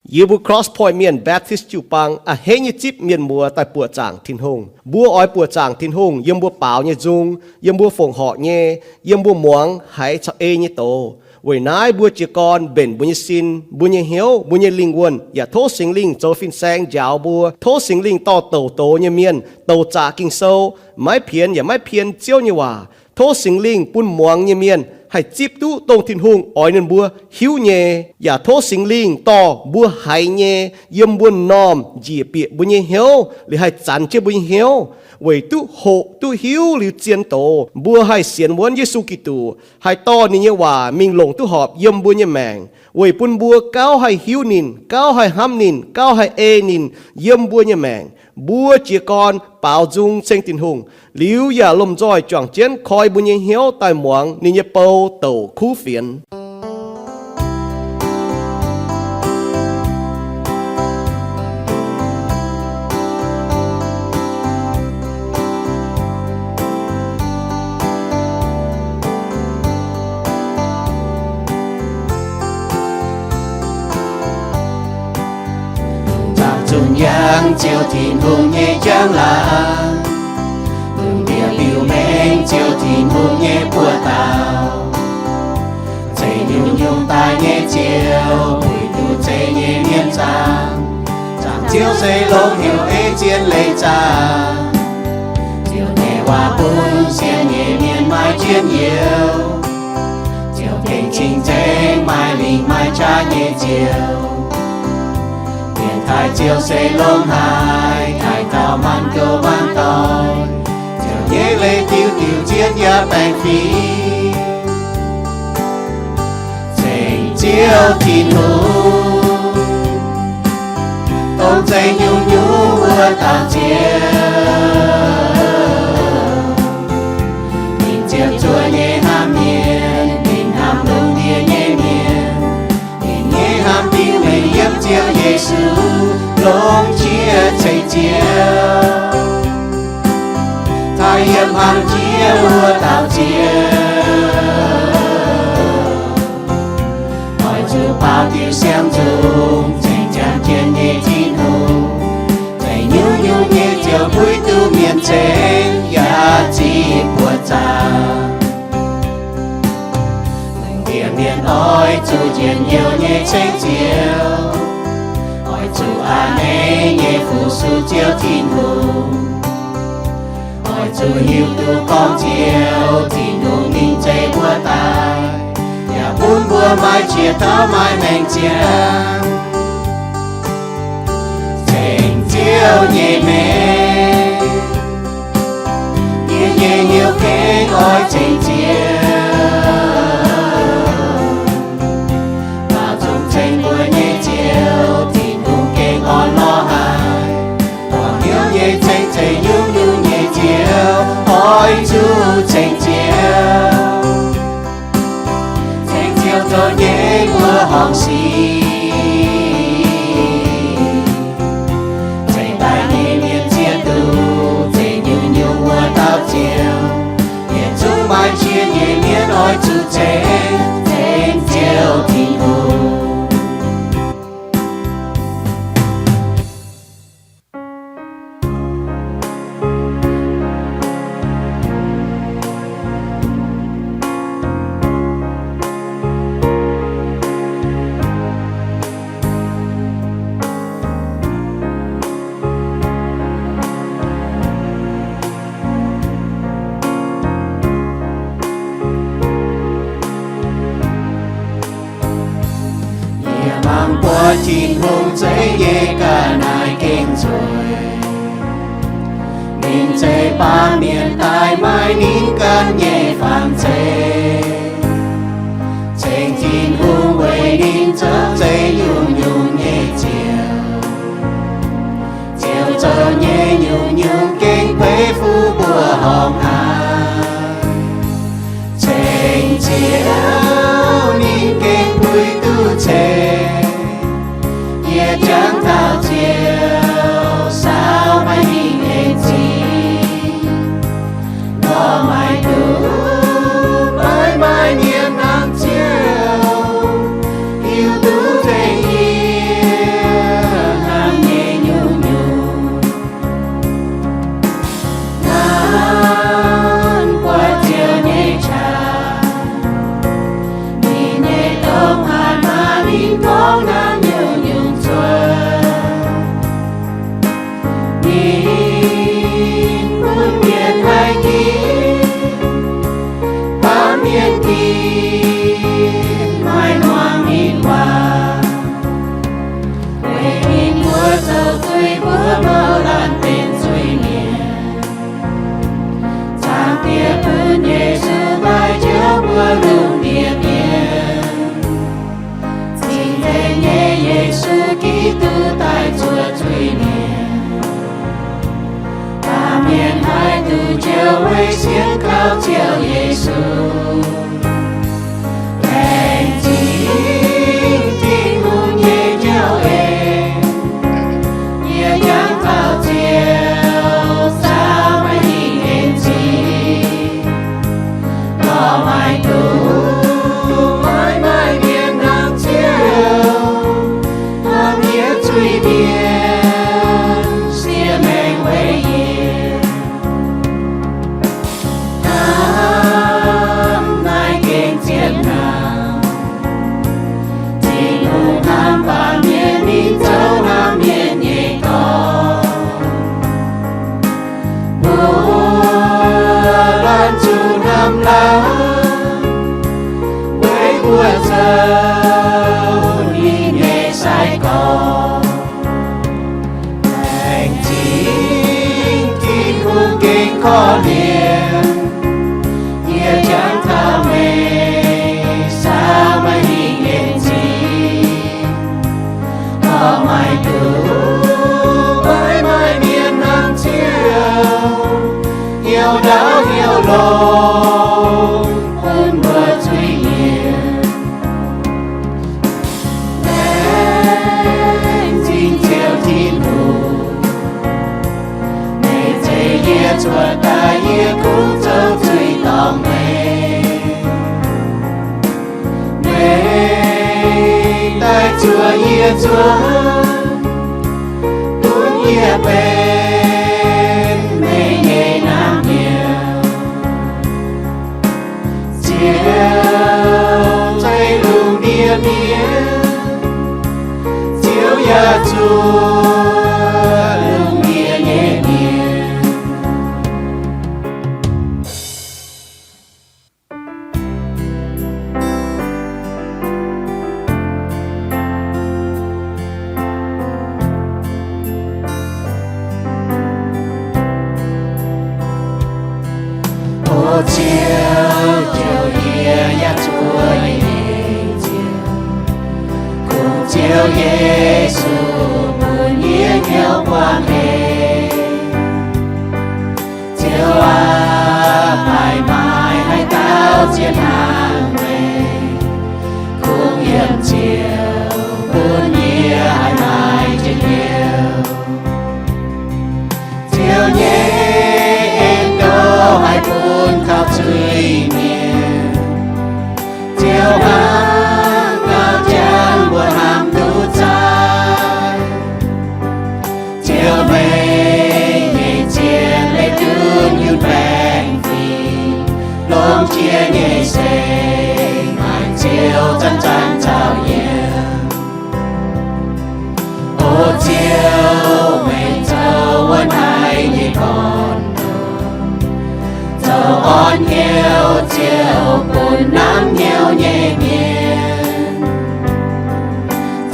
Yie mbuo Cross Point Mienh Baptist jiu-baang a'hneiv nyei zipv mienh muoz daaih buoqc zaangc Tin-Hungh. Mbuo oix buoqc zaangc Tin-Hungh yiem mbuo baaux nyei nzung, yiem mbuo fongc horc nyei, yiem mbuo muangx haiz caux ei nyei doz. Weic naaiv mbuo jiez gorn mbenc mbuo nyei sin, mbuo nyei hnyouv, mbuo nyei lingh wuonh, yaac tov Singx Lingh zoux fin-saeng njaaux mbuo. Tov Singx Lingh dorh douc doz nyei mienh, douc zaqc Ging-Sou, maiv pienx yaac maiv pien Ziouv nyei waac. Tov Singx Lingh bun muangx nyei mienh haih zipv duqv dongh Tin-Hungh oix ninh mbuo hiuv nyei, yaac tov Singx Lingh dorh mbuo haiz nyei yiem mbuo m'normh njiec bieqc mbuo nyei hnyouv, liuz haih zanx jienv mbuo nyei hnyouv, weic duqv hoqc duqv hiuv liuz zien doz, mbuo haih sienx wuonv Yesu Giduc, haih dorh ninh nyei waac mingh longc duqv horpc yiem mbuo nyei maengc, weic bun mbuo gauh haih hiuv ninh, gauh haih hnamv ninh, gauh haih ei ninh yiem mbuo nyei maengc. Mbuo jiez gorn baaux nzung ceng Tin-Hungh, liuz yaac lomh nzoih juangc jienv koi mbuo nyei hnyouv daaih muangx ninh nyei bou douc kuv fienx. Zaangc Zunc Yaangh Ziouv Tin-Hungh nyei njang-laangc, lungh ndiev biux mengh Ziouv Tin-Hungh nyei buoz-dauh. Zeiz nyungc-nyungc daaih nyei Ziouv, puix duqv zeiv nyei mienh zaangc. Zaangc Ziouv se longx heuc ei zien leiz zaangc. Ziouv nyei waac bun sienx nyei mienh maaih njien-youh. Ziouv gengh cing-nzengc, maaih lingc maaih qaqv nyei Ziouv. Mienh taaih Ziouv se longx haic, taaih taux maanc gouv maanc doic. Ziouv nyei leiz diuh diuh zien yaac baengh fingx. Ceng Ziouv Tin-Hungh, dongh zeiz nyungc-nyungc wuov dauh Ziouv. Ninh ziepc zuoqv nyei hnamv mienh, ninh hnamv lungh ndiev nyei mienh. Ninh nyei hnamv dingc mengh yiem Ziouv Yesu, longx jiex ceng Ziouv. Taaih yiem hlang jiex wuov dauh Ziouv. Oix zuqc baaux diuh siang nzung, ceng ziangh jienv nyei Tin-Hungh. Zeiz nyungc-nyungc nyei Ziouv puix duqv mienh ceng, yaac zipv buoqc zaangc. Lungh ndiev mienh oix zuqc njien-youh nyei ceng Ziouv. Oix zuqc a'hneiv nyei fu-sux Ziouv Tin-Hungh. Oix zuqc hiuv duqv gorngv Ziouv Tin-Hungh ninh zeiz wuov dauh, yaac bun mbuo maaih qiex tauv maaih maengc ziangh. Ceng Ziouv nyei mengh, yie nyei hnyouv gengh oix ceng Ziouv. Baaux nzung ceng mbuo nyei Ziouv, Tin-Hungh gengh orn-lorqc haic. Buangh hnyouv nyei ceng zeiz nyungc-nyungc nyei Ziouv, oix zuqc ceng Ziouv. Ceng Ziouv zoux nyei mbuo horngc sic. Ceng daaih nyei mienh ziex duqv zeiz nyungc-nyungc wuov dauh Ziouv. Yietc zungv maaih qiex nyei mienh oix zuqc ceng, ceng Ziouv Tin-Hungh. Yie mangc buatc Tin-Hungh zeiv nyei ga'naaiv gengh nzueic. Ninh zeiz baamh mienh daaih maaih ninh ganh nyei fangx zeiv. Ceng Tin-Hungh weic ninh zoux zeiv nyungc-nyungc nyei Ziouv. Ziouv zoux nyei nyungc-nyungc gengh beiv fuqv mbuo horngh haic. Ceng Ziouv ninh gengh puix duqv ceng, yietc jangx taux Ziouv saau maaih ninh en zingh. Lorh maaic duqv maiv maaih mienh nangh Ziouv, hiuv duqv zengc yie zuiz mbuo mouc laanh benx zuiz-mienh. Zaangc Diex bun Yesu daaih njoux mbuo lungh ndiev mienh. Cing-nzengc nyei Yesu Giduc daaih zuoqc zuiz-mienh. Baamh mienh haih duqv njoux weic sienx kaux Ziouv Yesu. Laengz zingh Tin-Hungh nyei jauv-eix, yie jangx taux Ziouv saau maaih hingh en sic. Lorz maaih duqv, maiv maaih mienh hnamv Ziouv, hnamv yie zuiz-mienh, siev maengc weic yie. Hnamv naaiv gengh ziepc hnyangx, Tin-Hungh hnamv baamh mienh, ninh zoux hnamv mienh nyei dorngx. Mbuo laanh zuqc hnamv laanh, weic mbuo zoux ninh nyei sai-gorx. Laengz zingh Tin-Hungh gengh korv-lienh, yie jangx taux meih saau maaih hingh en sic. Lorz maaih duqv, maiv maaih mienh hnamv Ziouv, hnyouv ndaauv hnyouv longx bun mbuo zuiz-mienh. Laengz zingh Ziouv Tin-Hungh, meih zeix yie cuotv daaih, yie kungx zoux zuiz dorngc meih. Meih daaih zuoqc yie zuov, bun yie benx meih nyei naamh nyouz. Ziouv, zeiv lungh ndiev mienh, Ziouv yaac zuov lungh ndiev nyei mienh. O Ziouv, Ziouv, yie yaac zuov yie nyei Ziouv, kungx Ziouv Yesu bun yie hnyouv guangc heix. Ziouv aac, maiv maaih haaix dauh zien hnangv meih, kungx yiem Ziouv bun yie haih maaih njien-youh. Ziouv nyei en-douh haih bun taux zuiz-mienh. Ziouv hnangv gauh jangx mbuo hnamv duqv zaaic. Ziouv, meih nyei zien leiz dunv yunc baengc fingx, longx jiex nyei se maaih Ziouv zanc-zanc nzauh yiem. O Ziouv, meih zoux wuov naaiv nyei gorn-ndoqv, zoux orn hnyouv Ziouv bun hnamv hnyouv nyei mienh,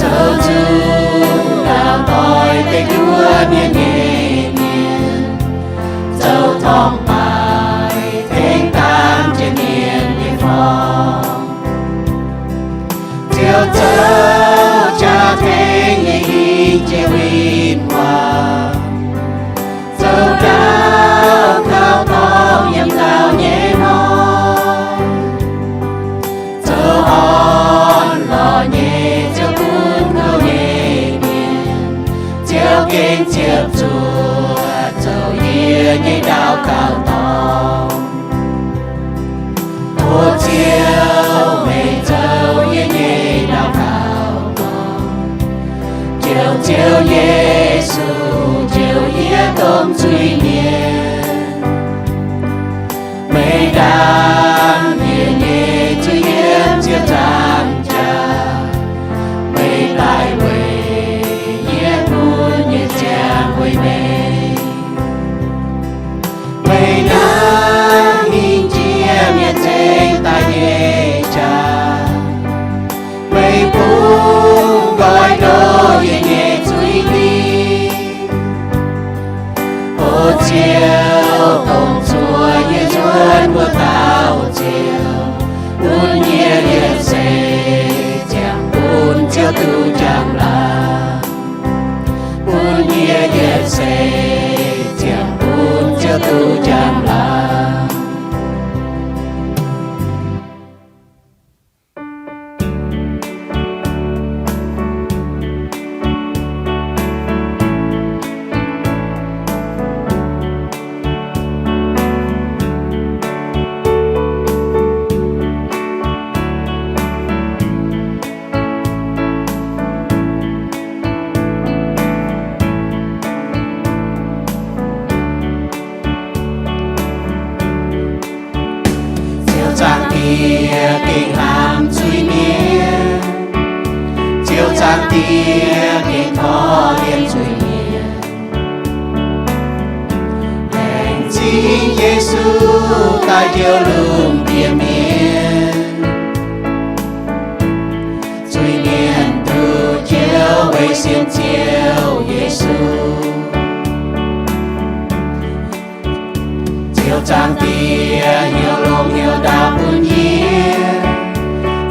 zoux zuqc dauh doix deix nduov mienh nyei mienh, zoux torngv-baaix tengx dangh jiex mienh nyei forng. Ziouv zoux jaa-tengx nyei hingh jiex win-wangc, zoux ndaauv kaux dorngh yiem daauh nyei hnoi, zoux orn-lorqc nyei Ziouv gunv kouv nyei mienh. Ziouv gengh ziepc zuoqc zoux yie nyei ndaauv kaux dorngh. O Ziouv, meih zoux yie nyei ndaauv kaux dorngh. Ziouv, Ziouv Yesu, njoux yie domh zuiz-mienh. Meih ndaam yie nyei zuiz-mienh ziepc nzaangc jaax. Meih daaih weic yie bun yie ziangh weic meih. Meih hnangv hingh jiex mienh cingx daaih nyei jaax. Meih bungx nqoi ndoqv yie nyei zuiz-mienh. Ziouv dongh zuov yie nzuonx wuov dauh Ziouv, bun yie yietc seix ziangh bun Ziouv duqv njang-laangc. Bun yie yietc seix ziangh bun Ziouv duqv njang-laangc. Ziouv Zaangc Diex gengh hnamv zuiz-mienh, Ziouv Zaangc Diex gengh korv-lienh zuiz-mienh. Laengz zingh Yesu daaih njoux lungh ndiev mienh. Zuiz-mienh duqv njoux weic sienx Ziouv Yesu. Ziouv Zaangc Diex heuc longx heuc ndaauv bun yie.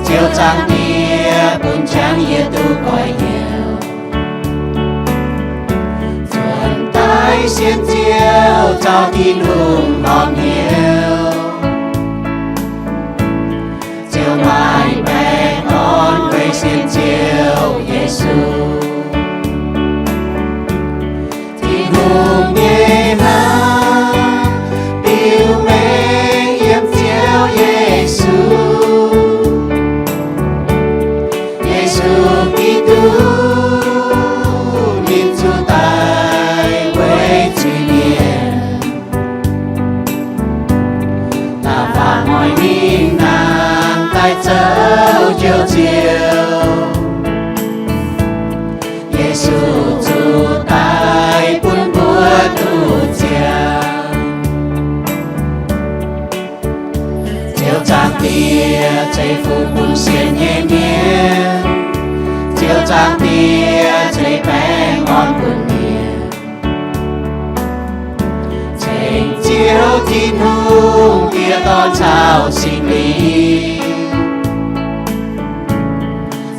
Ziouv Zaangc Diex bun qangx yie duqv goiv hnyouv. Nzuonx daaih sienx Ziouv caux Tin-Hungh horpc hnyouv. Ziouv maaih baengh orn weic sienx Ziouv Yesu. Tin-Hungh nyei hnamv biux mengh yiem Ziouv Yesu. Yesu Giduc ninh zuqc daic weic zuiz-mienh. Da'faanh moiv ninh nangh daaih zoux Njoux Ziouv. Yesu zuqc daic bun mbuo duqv ziangh. Ziouv Zaangc Diex ceix fuqv bun sienx nyei mienh. Ziouv Zaangc Diex ceix baengh orn bun mienh. Ceng Ziouv Tin-Hungh, Diex, Dorn caux Singx Lingh,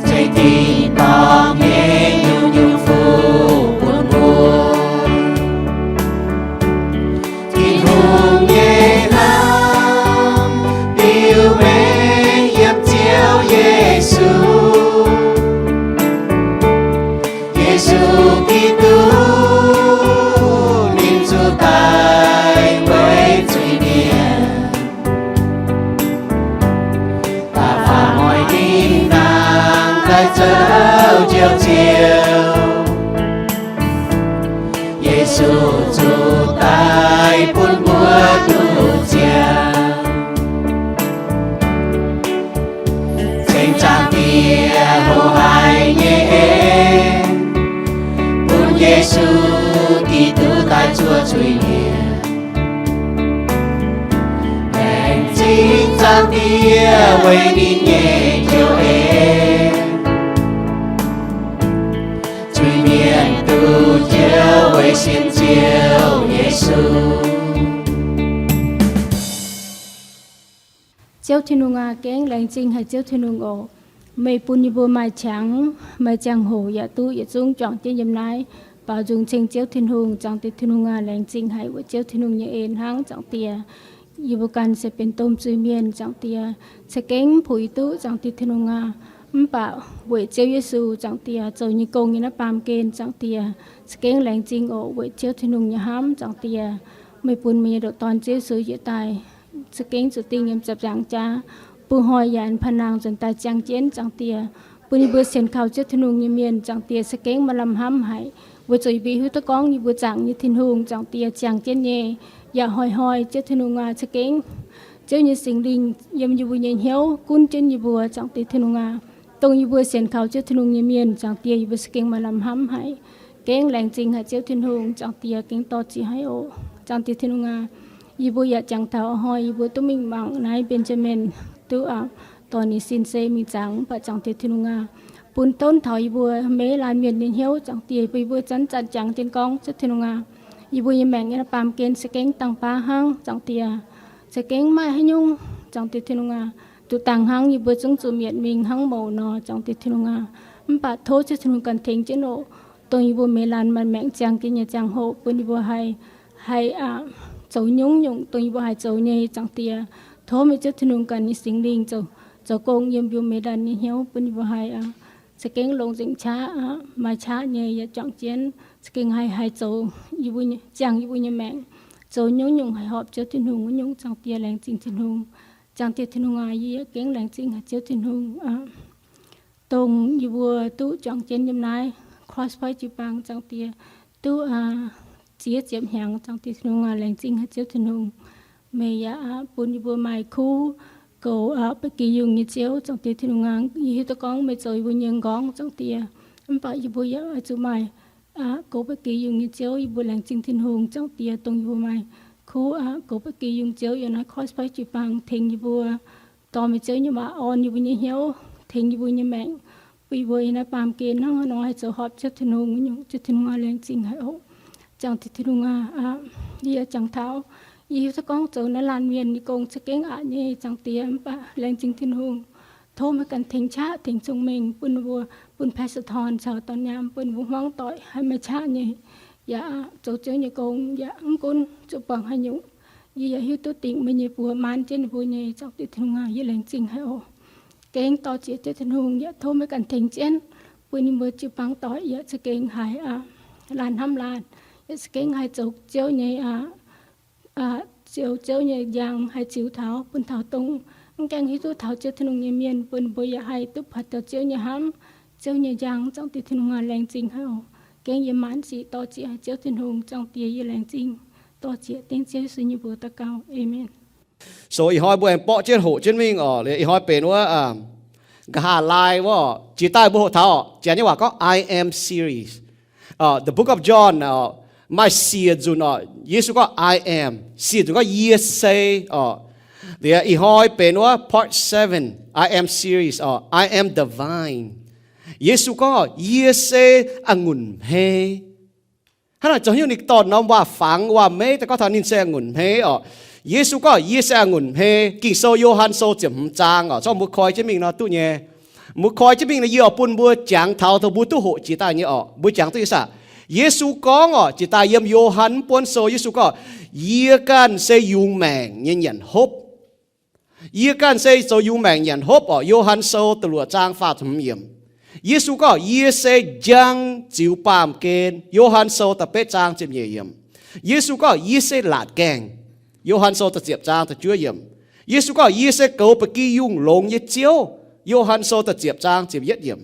ceix tin-dorngh nyei nyungc-nyungc fuqv bun mbuo. Tin-Hungh nyei hnamv biux mengh yiem Ziouv Yesu. Yesu Giduc ninh zuqc daic weic zuiz-mienh. Da'faanh moiv ninh nangh daaih zoux Njoux Ziouv. Yesu zuqc daic bun mbuo duqv ziangh. Ceng Zaangc Diex hoqc haic nyei en, bun Yesu Giduc daaih zuov zuiz-mienh. Laengz zingh Zaangc Diex weic ninh nyei njoux en. Zuiz-mienh duqv njoux weic sienx Ziouv Yesu. Ziouv Tin-Hungh aac, gengh laengz zingh haic Ziouv Tin-Hungh oc. Meih bun yie mbuo maaih qangx, maaih ziangh hoc yaac duqv yietc zungv juangc jienv yiem naaiv. Baaux nzung ceng Ziouv Tin-Hungh, Zaangc Diex Tin-Hungh aac, laengz zingh haic weic Ziouv Tin-Hungh nyei en hnangv, Zaangc Diex. Yie mbuo ganh se benx domh zuiz-mienh, Zaangc Diex. Za'gengh mv puix duqv, Zaangc Diex Tin-Hungh aac. Mv baac weic Ziouv Yesu, Zaangc Diex, zoux nyei gong yiem naaiv baamh gen, Zaangc Diex. Za'gengh laengz zingh oc weic Ziouv Tin-Hungh nyei hnamv, Zaangc Diex. Meih bun meih nyei ndoqc Dorn Ziouv Yesu yietc daaih za'gengh zuqc dingh yiem ziepc nzaangc jaax, bun hnoi yaac paan-nangh nzuonx daaih ziangh jienv, Zaangc Diex. Bun yie mbuo sienx kaux Ziouv Tin-Hungh nyei mienh, Zaangc Diex, za'gengh maaih lamh hnamv haic, weic zuqc yie mbuo hiuv duqv gorngv yie mbuo zaangc nyei Tin-Hungh, Zaangc Diex, ziangh jienv nyei, yaac hnoi-hnoi, Ziouv Tin-Hungh aac, za'gengh Ziouv nyei Singx Lingh yiem yie mbuo nyei hnyouv gunv jienv yie mbuo, Zaangc Diex Tin-Hungh aac. Dongh yie mbuo sienx kaux Ziouv Tin-Hungh nyei mienh, Zaangc Diex, yie mbuo za'gengh maaih lamh hnamv haic. Gengh laengz zingh haic Ziouv Tin-Hungh, Zaangc Diex, gengh dorh ziqc haic oc. Zaangc Diex Tin-Hungh aac, yie mbuo yaac jangx taux hnoi yie mbuo duqv mingh mangc naaiv Benjamin duqv, aa, dorh ninh sin se mingh zaangc, mv baac Zaangc Diex Tin-Hungh aac, bun donv taux yie mbuo maiv laanh mienh nyei hnyouv, Zaangc Diex, bun yie mbuo zanc-zanc jangx jienv gorngv, Ziouv Tin-Hungh aac, yie mbuo nyei maengc yiem naaiv baamh gen za'gengh dangh baav hnangv, Zaangc Diex. Za'gengh maiv maaih haaix nyungc, Zaangc Diex Tin-Hungh aac, duqv dangh hnangv yie mbuo zungv zuqc mietc mingh hnangv mouc nor, Zaangc Diex Tin-Hungh aac. Mv baac tov Ziouv Tin-Hungh ganh tengx jienv oc, dongh yie mbuo meix laanh maaih maengc ziangh jienv nyei ziangh hoc bun yie mbuo haih, haih zoux nyungc-nyungc dongh yie mbuo haih zoux nyei, Zaangc Diex. Tov meih Ziouv Tin-Hungh ganh nyei Singx Lingh zoux, zoux gong yiem mbuo meix laanh nyei hnyouv bun yie mbuo haih za'gengh longc nzengc qaqv, maaih qaqv nyei yaac juangc jienv za'gengh haih, haih zoux yie mbuo, ziangh yie mbuo nyei maengc, zoux nyungc-nyungc haih horpc Ziouv Tin-Hungh wuov nyungc, Zaangc Diex. Laengz zingh Tin-Hungh. Zaangc Diex Tin-Hungh aac, yie yaac gengh laengz zingh haic Ziouv Tin-Hungh, dongh yie mbuo duqv juangc jienv yiem naaiv Cross Point jiu-baang, Zaangc Diex, duqv ziex ziepc hnyangx, Zaangc Diex Tin-Hungh aac. Laengz zingh haic Ziouv Tin-Hungh. Meih yaac bun yie mbuo maaih kuv goux baeqv geh yungh nyei Ziouv, Zaangc Diex Tin-Hungh aac. Yie hiuv duqv gorngv meih zoux yie mbuo nyei m'nqorngv, Zaangc Diex, mv baac yie mbuo yaac oix zuqc maaih goux baeqv geh yungh nyei Ziouv. Yie mbuo laengz zingh Tin-Hungh, Zaangc Diex, dongh yie mbuo maaih kuv goux baeqv geh yungh Ziouv yiem naaiv Cross Point jiu-baang tengx yie mbuo dorh meih Ziouv nyei waac orn yie mbuo nyei hnyouv, tengx yie mbuo nyei maengc, bun yie mbuo yiem naaiv baamh gen hnangv haaix nor haih zoux horpc Ziouv Tin-Hungh wuov nyungc. Ziouv Tin-Hungh aac, laengz zingh haic oc. Zaangc Diex Tin-Hungh aac, yie yaac jangx taux, yie hiuv duqv gorngv zoux naaiv laanh mienh nyei gong za'gengh aqc nyei, Zaangc Diex, mv baac laengz zingh Tin-Hungh. Tov meih ganh tengx qaqv tengx cong-mengh bun mbuo, bun Pastor Ton caux dorn nyaam, bun mbuo hmuangv doic haih maaih qaqv nyei, yaac zoux Ziouv nyei gong, yaac mv gunv zuqc buangh haaix nyungc. Yie yaac hiuv duqv dingc meih nyei buoz maanz jienv ninh mbuo nyei, Zaangc Diex Tin-Hungh aac. Yie laengz zingh haic oc. Gengh dor-ziec Ziouv Tin-Hungh, yaac tov meih ganh tengx jienv, bun ninh mbuo jiu-baang doic yaac za'gengh haih laanh hnamv laanh, yaac za'gengh haih zoux Ziouv nyei, zoux Ziouv nyei njang, haih ziux taux bun taux dongh mv gaengh hiuv duqv taux Ziouv Tin-Hungh nyei mienh, bun mbuo yaac haih duqv buatc taux Ziouv nyei hnamv, Ziouv nyei njang, Zaangc Diex Tin-Hungh aac. Laengz zingh haic oc. Gengh yie maanc sic dor-ziec haic Ziouv Tin-Hungh, Zaangc Diex, yie laengz zingh dor-ziec dengv Ziouv Yesu nyei mbuox daux gaux. Aamen. So ih hnoi mbuo aengx borqv jienv hoqc jienv mingh oc. Liuz ih hnoi benx wuov nqa'haav laai wuov, jiex daaih mbuo hoqc taux Janx nyei waac gorngv I am series. The Book of John, maaih siec nzunc oc, Yesu gorngv I am. Siec nzunc gorngv yie se oc. Liuz ih hnoi benx wuov part seven, I am series oc, I am the vine. Yesu gorngv, yie se a'ngunc hmei. Hnangv naaic zoux haaix nyungc ninh dorh norm waac-fangx waac-meiv daaih gorngv taux ninh se a'ngunc hmei oc. Yesu gorngv, yie se a'ngunc hmei. Ging-Sou Yo^han Sou ziepc hmz zaang oc, zorqv mbuo koi jienv mingh nor duqv nyei. Mbuo koi jienv mingh nor, yie oix bun mbuo jangx taux dongh mbuo duqv hoqc jiex daaih nyei oc. Mbuo jangx duqv nyei saah? Yesu gorngv oc, jiex daaih yiem Yo^han mv buonv sou, Yesu gorngv, yie ganh se yungz maengc nyei nyanc hopv. Yie ganh se zoux yungz maengc nyanc hopv oc. Yo^han Sou da'luoqc zaang faah ziepc hmz yiemc. Yesu gorngv, yie se njang ziux baamh gen. Yo^han Sou da'betv zaang ziepc nyeic yiemc. Yesu gorngv, yie se laatc gaengh. Yo^han Sou da'ziepc zaang da'juov yiemc. Yesu gorngv, yie se goux ba'gi yungh longx nyei Ziouv. Yo^han Sou da'ziepc zaang ziepc yietv yiemc.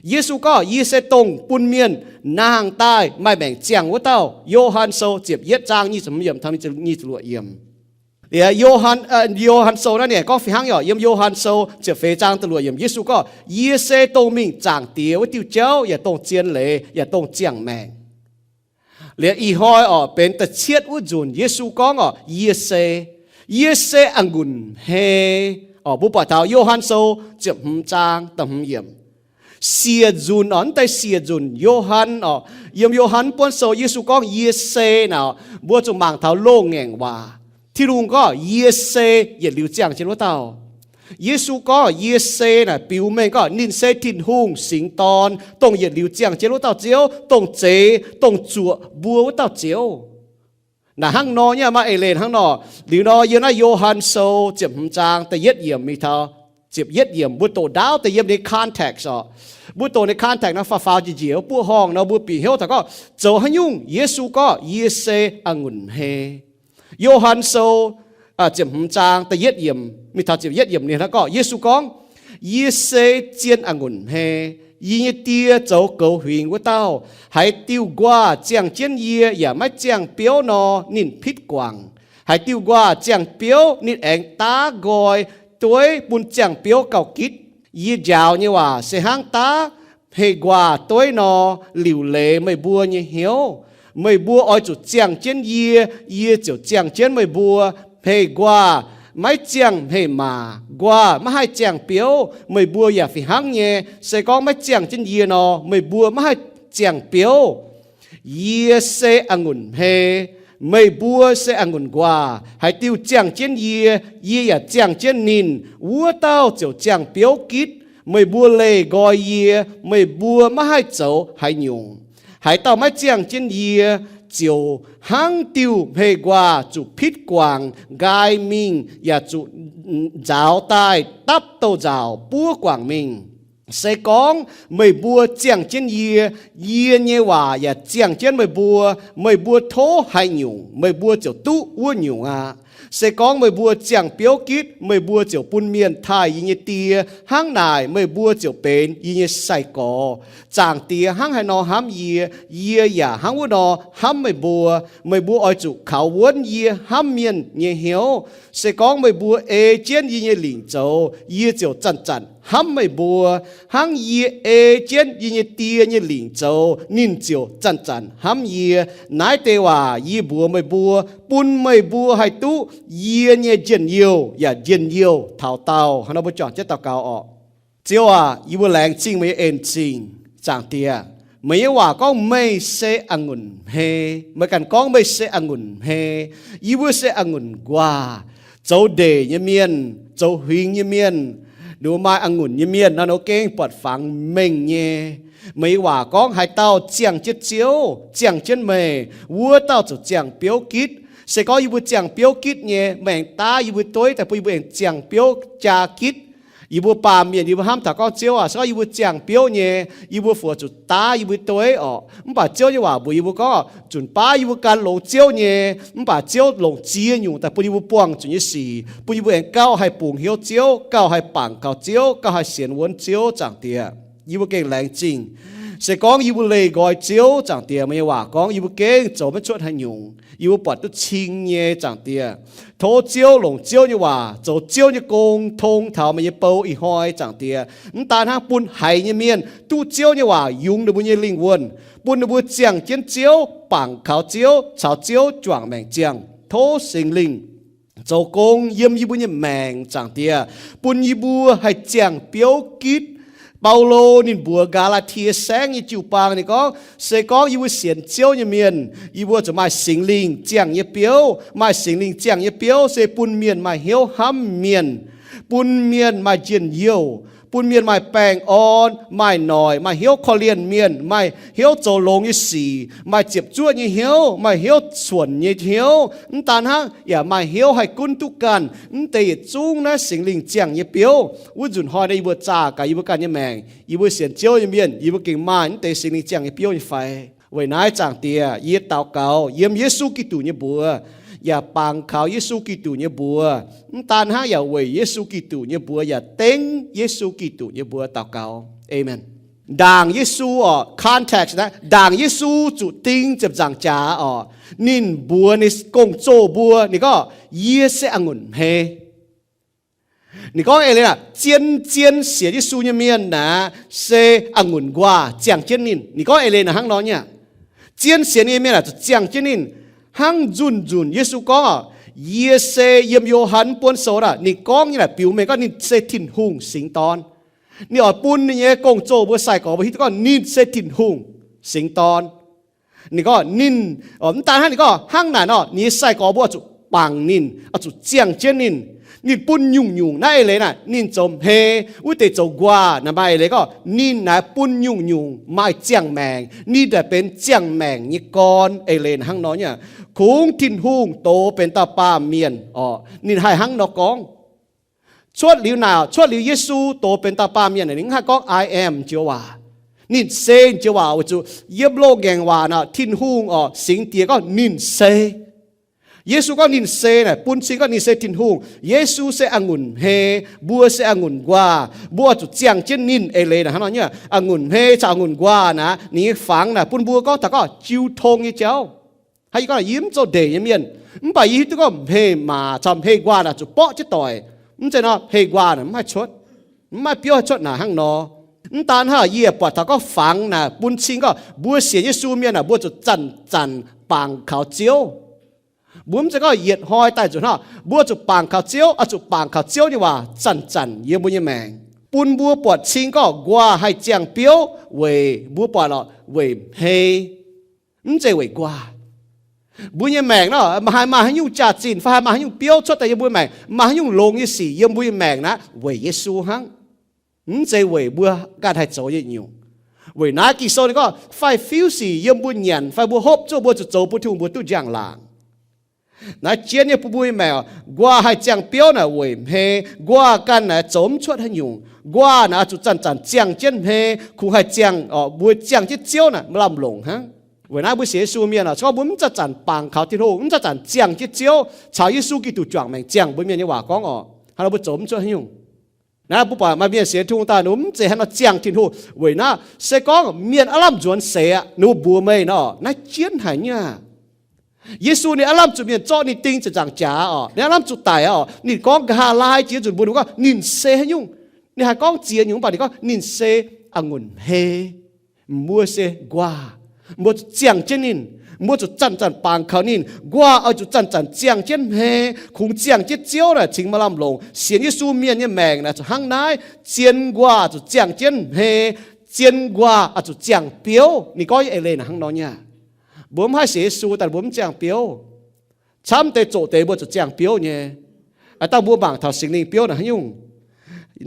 Yesu gorngv, yie se dongh bun mienh nangh daaih maaih maengc ziangh wuov dauh. Yo^han Sou ziepc yietv zaang nyic ziepc hmz yiemc taux nyic ziepc luoqc yiemc. Liuz Yo^han, Yo^han Sou naaiv ninh gorngv fih hnangv nyei oc. Yiem Yo^han Sou ziepc feix zaang da'luoqc yiemc, Yesu gorngv, yie se dongh mingh Zaangc Diex wuov diuh jauv, yaac dongh zien leiz, yaac dongh ziangh maengc. Liuz ih hnoi oc, benx da'cietv wuov nzunc Yesu gorngv oc, yie se, yie se a'ngunc hmei oc. Mbuo buatc taux Yo^han Sou ziepc hmz zaang da'hmz yiemc. Siec nzunc oc, naaiv deix siec nzunc Yo^han oc, yiem Yo^han mv buonv sou Yesu gorngv yie se naaic, mbuo zuqc mangc taux loz-ngaengc waac. Tin-Hungh gorngv yie se yietc liuz ziangh jienv wuov dauh. Yesu gorngv yie se naaic biux mengh gorngv ninh se Tin-Hungh Singx Dorn, dongh yietc liuz ziangh jienv wuov dauh Ziouv, dongh zeix, dongh zuoqc mbuo wuov dauh Ziouv. Naaic hnangv nor nyei, maaih eix leiz hnangv nor. Liuz nor yiem naaiv Yo^han Sou ziepc hmz zaang da'yietv yiemc mingh taux ziepc yietv yiemc, mbuo doqc ndaauv deix yiem ninh context oc. Mbuo doqc ninh context nor faaux faaux njiec njiec wuov buoqv horngh nor mbuo bieqc hnyouv taux gorngv zoux haaix nyungc Yesu gorngv yie se a'ngunc hmei. Yo^han Sou ziepc hmz zaang da'yietv yiemc mingh taux ziepc yietv yiemc ninh hnangv gorngv, Yesu gorngv, yie se zien a'ngunc hmei. Yie nyei Die zoux goux huingx wuov dauh. Haaix diuh nquaah ziangh jienv yie yaac maiv ziangh biouv nor, ninh pitv guangc. Haaix diuh nquaah ziangh biouv, ninh aengx daav nqoi dueiv bun ziangh biouv gauh gitv. Yie njaaux nyei waac se hnangv daav hmei-nquaah dueiv nor. Liuc leiz meih mbuo nyei hnyouv. Meih mbuo oix zuqc ziangh jienv yie, yie ziouc ziangh jienv meih mbuo. Hmei-nquaah maiv ziangh hmei-maac, nquaah maiv haih ziangh biouv. Meih mbuo yaac fih hnangv nyei, se gorngv maiv ziangh jienv yie nor, meih mbuo maiv haih ziangh biouv. Yie se a'ngunc hmei, meih mbuo se a'ngunc nquaah. Haaix diuh ziangh jienv yie, yie yaac ziangh jienv ninh, wuov dauh ziouc ziangh biouv gitv. Meih mbuo leih nqoi yie, meih mbuo maiv haih zoux haaix nyungc. Haaix dauh maiv ziangh jienv yie, ziouc hnangv diuh hmei nquaah zuqc pitv guangc nqaai mingh yaac zuqc nzaaux daaih dapv douz-nzauc buov guangc mingh. Se gorngv meih mbuo ziangh jienv yie, yie nyei waac yaac ziangh jienv meih mbuo, meih mbuo tov haaix nyungc, meih mbuo ziouc duqv wuov nyungc aqv. Se gorngv meih mbuo ziangh biouv gitv, meih mbuo ziouc bun mienh taaih yie nyei Die. Hnangv naaic meih mbuo ziouc benx yie nyei sai-gorx. Zaangc Diex hnangv haaix nor hnamv yie, yie yaac hnangv wuov nor hnamv meih mbuo. Meih mbuo oix zuqc kaux wuonv yie hnamv mienh nyei hnyouv. Se gorngv meih mbuo ei jienv yie nyei lingc zoux, yie ziouc zanc-zanc hnamv meih mbuo. Hnangv yie ei jienv yie nyei Die nyei lingc zoux, ninh ziouc zanc-zanc hnamv yie. Naaiv deix waac yie mbuox meih mbuo, bun meih mbuo haih duqv yie nyei njien-youh yaac njien-youh taux daauh. Hnangv nor mbuo juangc jienv daux gaux oc. Ziouv aac, yie mbuo laengz zingh meih nyei en-zingh. Zaangc Diex, meih nyei waac gorngv meih se a'ngunc hmei. Meih ganh gorngv meih se a'ngunc hmei. Yie mbuo se a'ngunc nquaah, zoux ndeic nyei mienh, zoux huingx nyei mienh, ninh mbuo maaih a'ngunc nyei mienh nor, ninh mbuo gengh buatc fangx mengh nyei. Meih nyei waac gorngv haaix dauh ziangh jienv Ziouv, ziangh jienv meih, wuov dauh ziouc ziangh biouv gitv. Se gorngv yie mbuo ziangh biouv gitv nyei, meih aengx daav yie mbuo dueiv daaih bun yie mbuo aengx ziangh biouv jaa gitv. Yie mbuo baamh mienh yie mbuo hnamv taux gorngv, Ziouv aac, se gorngv yie mbuo ziangh biouv nyei, yie mbuo fungc zuqc daav yie mbuo dueiv oc. Mv baac Ziouv nyei waac mbuox yie mbuo gorngv, zunc baav yie mbuo gan longx Ziouv nyei, mv baac Ziouv longc ziex nyungc daaih bun yie mbuo buangh zuqc nyei sic, bun yie mbuo aengx gauh haih bungx hnyouv Ziouv, gauh haih bangc kaux Ziouv, gauh haih sienx wuonv Ziouv. Zaangc Diex, yie mbuo gengh laengz zingh. Se gorngv yie mbuo leih nqoi Ziouv, Zaangc Diex, meih nyei waac gorngv yie mbuo gengh zoux maiv cuotv haaix nyungc, yie mbuo buatc duqv cing nyei. Zaangc Diex, tov Ziouv longc Ziouv nyei waac zoux Ziouv nyei gong tong taux meih nyei bou ih hnoi. Zaangc Diex, mv daan hnangv bun haiz nyei mienh duqv Ziouv nyei waac yungz ninh mbuo nyei lingh wuonh, bun ninh mbuo ziangh jienv Ziouv, bangc kaux Ziouv, caux Ziouv juangc maengc ziangh. Tov Singx Lingh zoux gong yiem yie mbuo nyei maengc. Zaangc Diex, bun yie mbuo haih ziangh biouv gitv. Baulo ninh mbuox Gaa^laa^tie Saengv nyei jiu-baang, ninh gorngv, se gorngv yie mbuo sienx Ziouv nyei mienh, yie mbuo zuqc maaih Singx Lingh ziangh nyei biouv. Maaih Singx Lingh ziangh nyei biouv se bun mienh maaih hnyouv hnamv mienh, bun mienh maaih njien-youh, bun mienh maaih baengh orn, maaih noic, maaih hnyouv korv-lienh mienh, maaih hnyouv zoux longx nyei sic, maaih ziepc zuoqv nyei hnyouv, maaih hnyouv cuonx nyei hnyouv. Mv daan hnangv, yaac maaih hnyouv haih gunv duqv ganh. Mv deix yietc zungv naaiv Singx Lingh ziangh nyei biouv. Wuov nzunc hnoi naaiv yie mbuo zaah gaax yie mbuo ganh nyei maengc, yie mbuo sienx Ziouv nyei mienh, yie mbuo gengh maaih mv deix Singx Lingh ziangh nyei biouv nyei fai? Weic naaiv, Zaangc Diex, yie daux gaux yiem Yesu Giduc nyei mbuox, yaac bangc kaux Yesu Giduc nyei mbuox. Mv daan hnangv, yaac weic Yesu Giduc nyei mbuox, yaac dengv Yesu Giduc nyei mbuox daux gaux. Aamen. Ndaangc Yesu oc, context naaiv, ndaangc Yesu zuqc ding ziepc nzaangc jaax oc, ninh mbuox ninh gong-zoh mbuo, ninh gorngv, Yie se a'ngunc hmei. Ninh gorngv eix leiz naaic, zien-zien sienx Yesu nyei mienh naaic se a'ngunc nquaah ziangh jienv ninh. Ninh gorngv eix leiz naaic hnangv nor nyei aqv. Zien sienx nyei mienh naaic zuqc ziangh jienv ninh. Hnangv nzunc-nzunc Yesu gorngv oc, Yie se, yiem Yo^han Buonv Sou naaic, ninh gorngv nyei naaic biux mengh gorngv ninh se Tin-Hungh singx dorn. Ninh oix bun ninh nyei gong-zoh mbuo, sai-gorx mbuo hiuv duqv gorngv ninh se Tin-Hungh singx dorn. Ninh gorngv ninh, mv daan hnangv, ninh gorngv hnangv naaic nor, ninh nyei sai-gorx mbuo oix zuqc bangc ninh, oix zuqc ziangh jienv ninh. Ninh bun nyungc-nyungc naaiv eix leiz naaic, ninh zoux hmei, wuov deix zoux nquaah naaic maaih eix leiz gorngv ninh naaic bun nyungc-nyungc maaih ziangh maengc. Ninh naaic benx ziangh maengc nyei gorn. Eix leiz naaic hnangv nor nyei aqv. Kungx Tin-Hungh doz benx dauh baamh mienh oc, ninh haih hnangv nor gorngv. Cuotv liuz naaic, cuotv liuz Yesu doz benx dauh baamh mienh naaic, ninh mv haih gorngv I am joux waac. Ninh se joux waac weic zuqc yiem loz-ngaengc waac naaic, Tin-Hungh oc, Singx Diex gorngv ninh se. Yesu gorngv ninh se naaic, bun cing gorngv ninh se Tin-Hungh. Yesu se a'ngunc hmei, mbuo se a'ngunc nquaah. Mbuo oix zuqc ziangh jienv ninh. Eix leiz naaic hnangv nor nyei aqv. A'ngunc hmei caux a'ngunc nquaah naaic, ninh nyei fangx naaic bun mbuo gorngv taux gorngv jiu tong nyei jauv. Hnangv yie gorngv, yie mv zoux ndeic nyei mienh, mv baac yie hiuv duqv gorngv hmei-maac caux hmei-nquaah naaic zuqc borqv jienv doic. Mv zeiz nor, hmei-nquaah naaic mv haih cuotv, mv maaih biouv haih cuotv naaic hnangv nor. Mv daan hnangv, yie yaac buatc taux gorngv fangx naaic bun cing gorngv mbuo sienx Yesu mienh naaic, mbuo zuqc zanc-zanc bangc kaux Ziouv. Mbuo mv zeiz gorngv yietc hnoi daaih nzunc hnangv, mbuo zuqc bangc kaux Ziouv, oix zuqc bangc kaux Ziouv nyei waac zanc-zanc yiem mbuo nyei maengc, bun mbuo buatc cing gorngv nquaah haih ziangh biouv weic mbuo buatc lorqc weic hmei. Mv zeiz weic nquaah. Mbuo nyei maengc nor, maaih haaix maaih haaix nyungc jaax-zinh fai haaix maaih haaix nyungc biouv cuotv daaih yiem mbuo maengc, maaih haaix nyungc longx nyei sic yiem mbuo nyei maengc naaic weic Yesu hnangv. Mv zeiz weic mbuo ganh haih zoux nyei nyungc. Weic naaiv Ging-Sou ninh gorngv faix-fiuv sic yiem mbuo nyanc fai mbuo hopv zuqc mbuo zuqc zoux bun Tin-Hungh mbuo duqv njang-laangc. Naaiv jienv nyei bun mbuo nyei maengc oc, nquaah haih ziangh biouv naaic weic hmei. Nquaah ganh naaic zoux mv cuotv haaix nyungc. Nquaah naaic oix zuqc zanc-zanc ziangh jienv hmei, kungx haih ziangh, mbuo ziangh jienv Ziouv naaic maaih lamh longc hnangv. Weic naaiv mbuo sienx Yesu mienh oc, se gorngv mbuo mv zanc-zanc bangc kaux Tin-Hungh, mv zanc-zanc ziangh jienv Ziouv caux Yesu Giduc juangc maengc ziangh mbuo mienh nyei waac gorngv oc, hnangv nor mbuo zoux mv cuotv haaix nyungc. Naaiv mbuo buatc maaih mienh sienx Tin-Hungh daaih ninh mv zeiz hnangv nor ziangh Tin-Hungh. Weic naaiv se gorngv mienh aav lamh nzuonx seix aqv, ninh mbuo mbuox meih nor, naaiv jienv haic nyei aqv. Yesu ninh aav lamh zuqc mienh zorqv ninh ding ziepc nzaangc jaax oc, ninh aav lamh zuqc daic oc, ninh gorngv nqa'haav laai jiex nzunc mbuo, ninh gorngv ninh se haaix nyungc. Ninh haih gorngv ziex nyungc mv baac ninh gorngv ninh se a'ngunc hmei. Mbuo se nquaah. Mbuo zuqc ziangh jienv ninh. Mbuo zuqc zanc-zanc bangc kaux ninh. Nquaah oix zuqc zanc-zanc ziangh jienv hmei, kungx ziangh jienv Ziouv naaic cingx maaih lamh longc. Sienx Yesu mienh nyei maengc naaic zuqc hnangv naaiv, zien nquaah zuqc ziangh jienv hmei, zien nquaah oix zuqc ziangh biouv. Ninh gorngv nyei eix leiz naaic hnangv nor nyei aqv. Mbuo mv haih sienx Yesu daaih mbuo mv ziangh biouv. Camv deix zoqc deix mbuo zuqc ziangh biouv nyei. Aa, dangh mbuo mangc taux Singx Lingh biouv naaic haaix nyungc.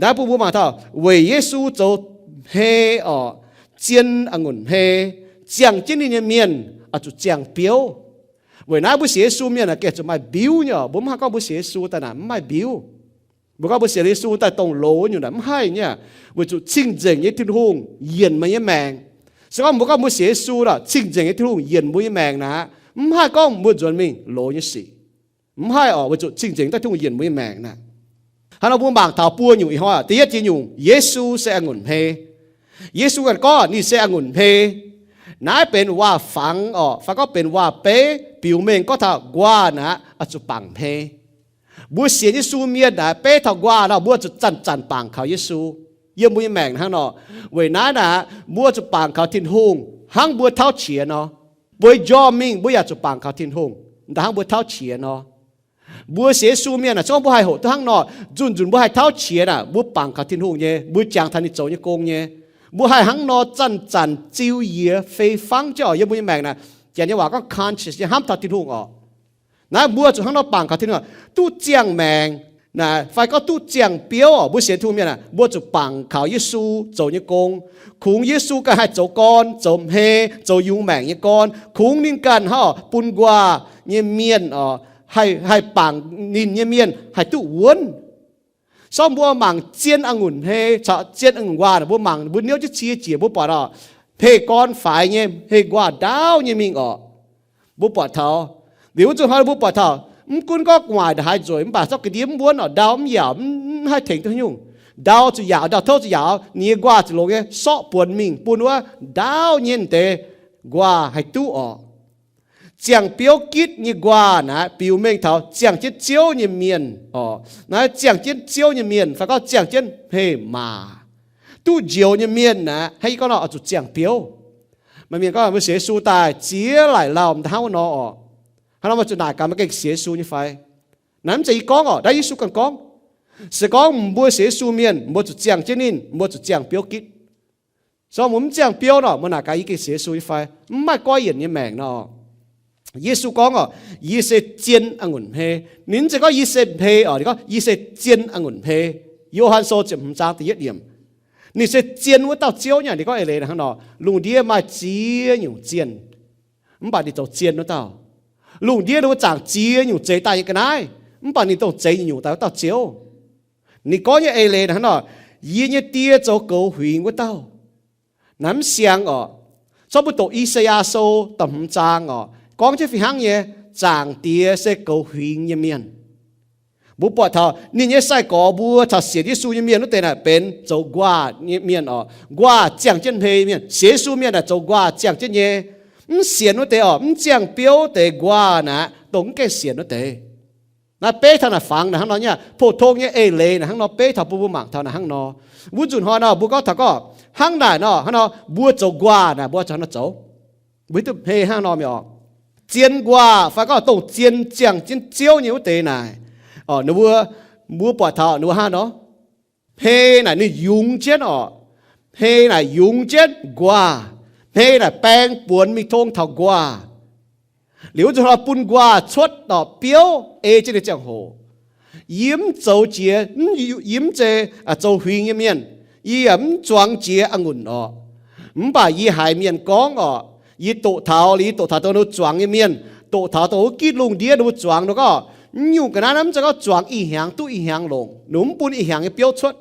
Naaiv bun mbuo mangc taux weic Yesu zoux hmei oc, zien a'ngunc hmei, ziangh jienv ninh nyei mienh oix zuqc ziangh biouv. Weic naaiv mbuo sienx Yesu mienh aah, gengh zuqc maaih mbiuv nyei oc. Mbuo mv haih gorngv mbuo sienx Yesu daaih naaic mv maaih mbiuv. Mbuo gorngv mbuo sienx Yesu daaih dongh loz nyungc naaic mv haih nyei aqv. Weic zuqc cing-nzengc nyei Tin-Hungh yienc meih nyei maengc. Se gorngv mbuo gorngv mbuo sienx Yesu lorqc, cing-nzengc nyei Tin-Hungh yienc mbuo nyei maengc naaic, mv haih gorngv mbuo nzuonx mingh loz nyei sic. Mv haih oc, weic zuqc cing-nzengc daaih Tin-Hungh yienc mbuo nyei maengc naaic. Hnangv nor mbuo mangc taux buo nyungc ih hnoi. Da'yietv nyungc, Yesu se a'ngunc hmei. Yesu ganh gorngv ninh se a'ngunc hmei. Naaiv benx waac-fangx oc, fai gorngv benx waac-beiv biux mengh gorngv taux nquaah naaic oix zuqc bangc hmei. Mbuo sienx Yesu mienh naaic beiv taux nquaah nor, mbuo zuqc zanc-zanc bangc kaux Yesu yiem mbuo nyei maengc hnangv nor. Weic naaiv naaic, mbuo zuqc bangc kaux Tin-Hungh hnangv mbuo tauv qiex nor. Bueix njormh mingh mbuo yaac zuqc bangc kaux Tin-Hungh, hnangv mbuo tauv qiex nor. Mbuo sienx Yesu mienh naaic, se gorngv mbuo haih hoqc duqv hnangv nor, nzunc-nzunc mbuo haih tauv qiex naaic, mbuo bangc kaux Tin-Hungh nyei, mbuo jangx taux ninh zoux nyei gong nyei. Mbuo haih hnangv nor zanc-zanc ziux yiez fei fangv jienv oc yiem mbuo nyei maengc naaic. Janx nyei waac gorngv conscience nyei, hnamv taux Tin-Hungh oc. Naaiv mbuo zuqc hnangv nor bangc kaux Tin-Hungh, duqv ziangh maengc naaic, fai gorngv duqv ziangh biouv oc. Mbuo sienx Tin-Hungh mienh naaic, mbuo zuqc bangc kaux Yesu zoux nyei gong. Kungx Yesu ganh haih zoux gorn, zoux hmei, zoux yungz maengc nyei gorn. Kungx ninh ganh hnangv oc bun nquaah nyei mienh oc, haih, haih bangc ninh nyei mienh haih duqv wuonv. Sorng mbuo mangc zien a'ngunc hmei caux zien a'ngunc nquaah, mbuo mangc mbuo niouv jienv cie jiex mbuo buatc oc, hmei gorn faix nyei, hmei nquaah ndaauv nyei mingh oc. Mbuo buatc taux, liuz wuov nzunc hnoi mbuo buatc taux, mv gunv gorngv gu'nguaaic ndongc haaix nzueic mv baac zorqv ga'ndiev mv wuonv oc, ndau mv yaauc, mv haih tengx duqv haaix nyungc. Ndau zuqc yaauc, ndau-touv zuqc yaauc, ninh nyei nquaah zuqc longx nyei sorqv buonx mingh bun wuov ndaauv nyei deix nquaah haih duqv oc. Ziangh biouv gitv nyei nquaah naaic biux mengh taux ziangh jienv Ziouv nyei mienh oc. Naaiv ziangh jienv Ziouv nyei mienh fai gorngv ziangh jienv hmei maac, duqv njoux nyei mienh naaic, hnangv yie gorngv nor, oix zuqc ziangh biouv. Maaih mienh gorngv mbuo sienx Yesu daaih ziex laaic lauh hnangv wuov nor oc. Hnangv nor meih zuqc naaic gaax meih gengh sienx Yesu nyei fai? Naaiv mv zeiz yie gorngv oc, naaiv Yesu ganh gorngv. Se gorngv mbuo sienx Yesu mienh, mbuo zuqc ziangh jienv ninh, mbuo zuqc ziangh biouv gitv. Se gorngv mbuo mv ziangh biouv nor, meih naaic gaax yie gengh sienx Yesu nyei fai? Mv maaih goiv yienc nyei maengc nor. Yesu gorngv oc, yie se zien a'ngunc hmei. Ninh mv zeiz gorngv yie se hmei oc, ninh gorngv yie se zien a'ngunc hmei. Yo^han Sou ziepc hmz zaang da'yietv yiemc. Ninh se zien wuov dauh Ziouv nyei. Ninh gorngv eix leiz hnangv nor, lungh ndiev maaih ziex nyungc zienh. Mv baac ninh zoux zien wuov dauh. Lungh ndiev ninh mbuo zaangc ziex nyungc zeix daaih nyei ga'naaiv, mv baac ninh dongh zeix nyungc-nyungc daaih wuov dauh Ziouv. Ninh gorngv nyei eix leiz hnangv nor, yie nyei Die zoux goux huingx wuov dauh. Naaiv mv siang oc. Zorqv mbuo doqc I^saa^yaa Sou da'hmz zaang oc, gorngv jienv fih hnangv nyei, Zaangc Diex se goux huingx nyei mienh. Mbuo buatc taux ninh nyei sai-gorx mbuo taux sienx Yesu nyei mienh wuov deix naaic benx zoux nquaah nyei mienh oc. Nquaah ziangh jienv hmei mienh. Sienx Yesu mienh naaic zoux nquaah ziangh jienv nyei. Mv sienx wuov deix oc, mv ziangh biouv deix nquaah naaic dongh mv gaengh sienx wuov deix. Naaiv beiv taux naaic fangx naaic hnangv nor nyei, pou-tong nyei eix leiz naaic hnangv nor beiv taux bun mbuo mangc taux naaic hnangv nor. Wuov nzunc hnoi nor mbuo gorngv taux gorngv hnangv naaic nor, hnangv nor mbuo zoux nquaah naaic mbuo zuqc hnangv nor zoux. Mbuo hiuv duqv hmei hnangv nor mi'aqv oc. Zien nquaah fai gorngv dongh zien ziangh jienv Ziouv nyei wuov deix naaic, ninh mbuo, mbuo buatc taux ninh mbuo hnangv nor, hmei naaic ninh yungz jienv oc. Hmei naaic yungz jienv nquaah. Hmei naaic baeng buonx mingh tong taux nquaah. Liuz wuov nzunc hnoi bun nquaah cuotv dorh biouv ei jienv ninh ziangh hoc. Yie mv zoux jiex, yie mv zeiz zoux huingx nyei mienh. Yie yaac mv zuangx jiex a'ngunc orqc. Mv baac yie haiz mienh gorngv orqc, yie doqc taux, yie doqc taux dongh ninh mbuo zuangx nyei mienh, doqc taux dongh wuov gitv lungh ndiev ninh mbuo zuangx ninh gorngv, mv nyungc ga'naaiv naaiv mv zeiz gorngv zuangx ih hnyangx duqv ih hnyangx longc, ninh mbuo mv bun ih hnyangx nyei biouv cuotv.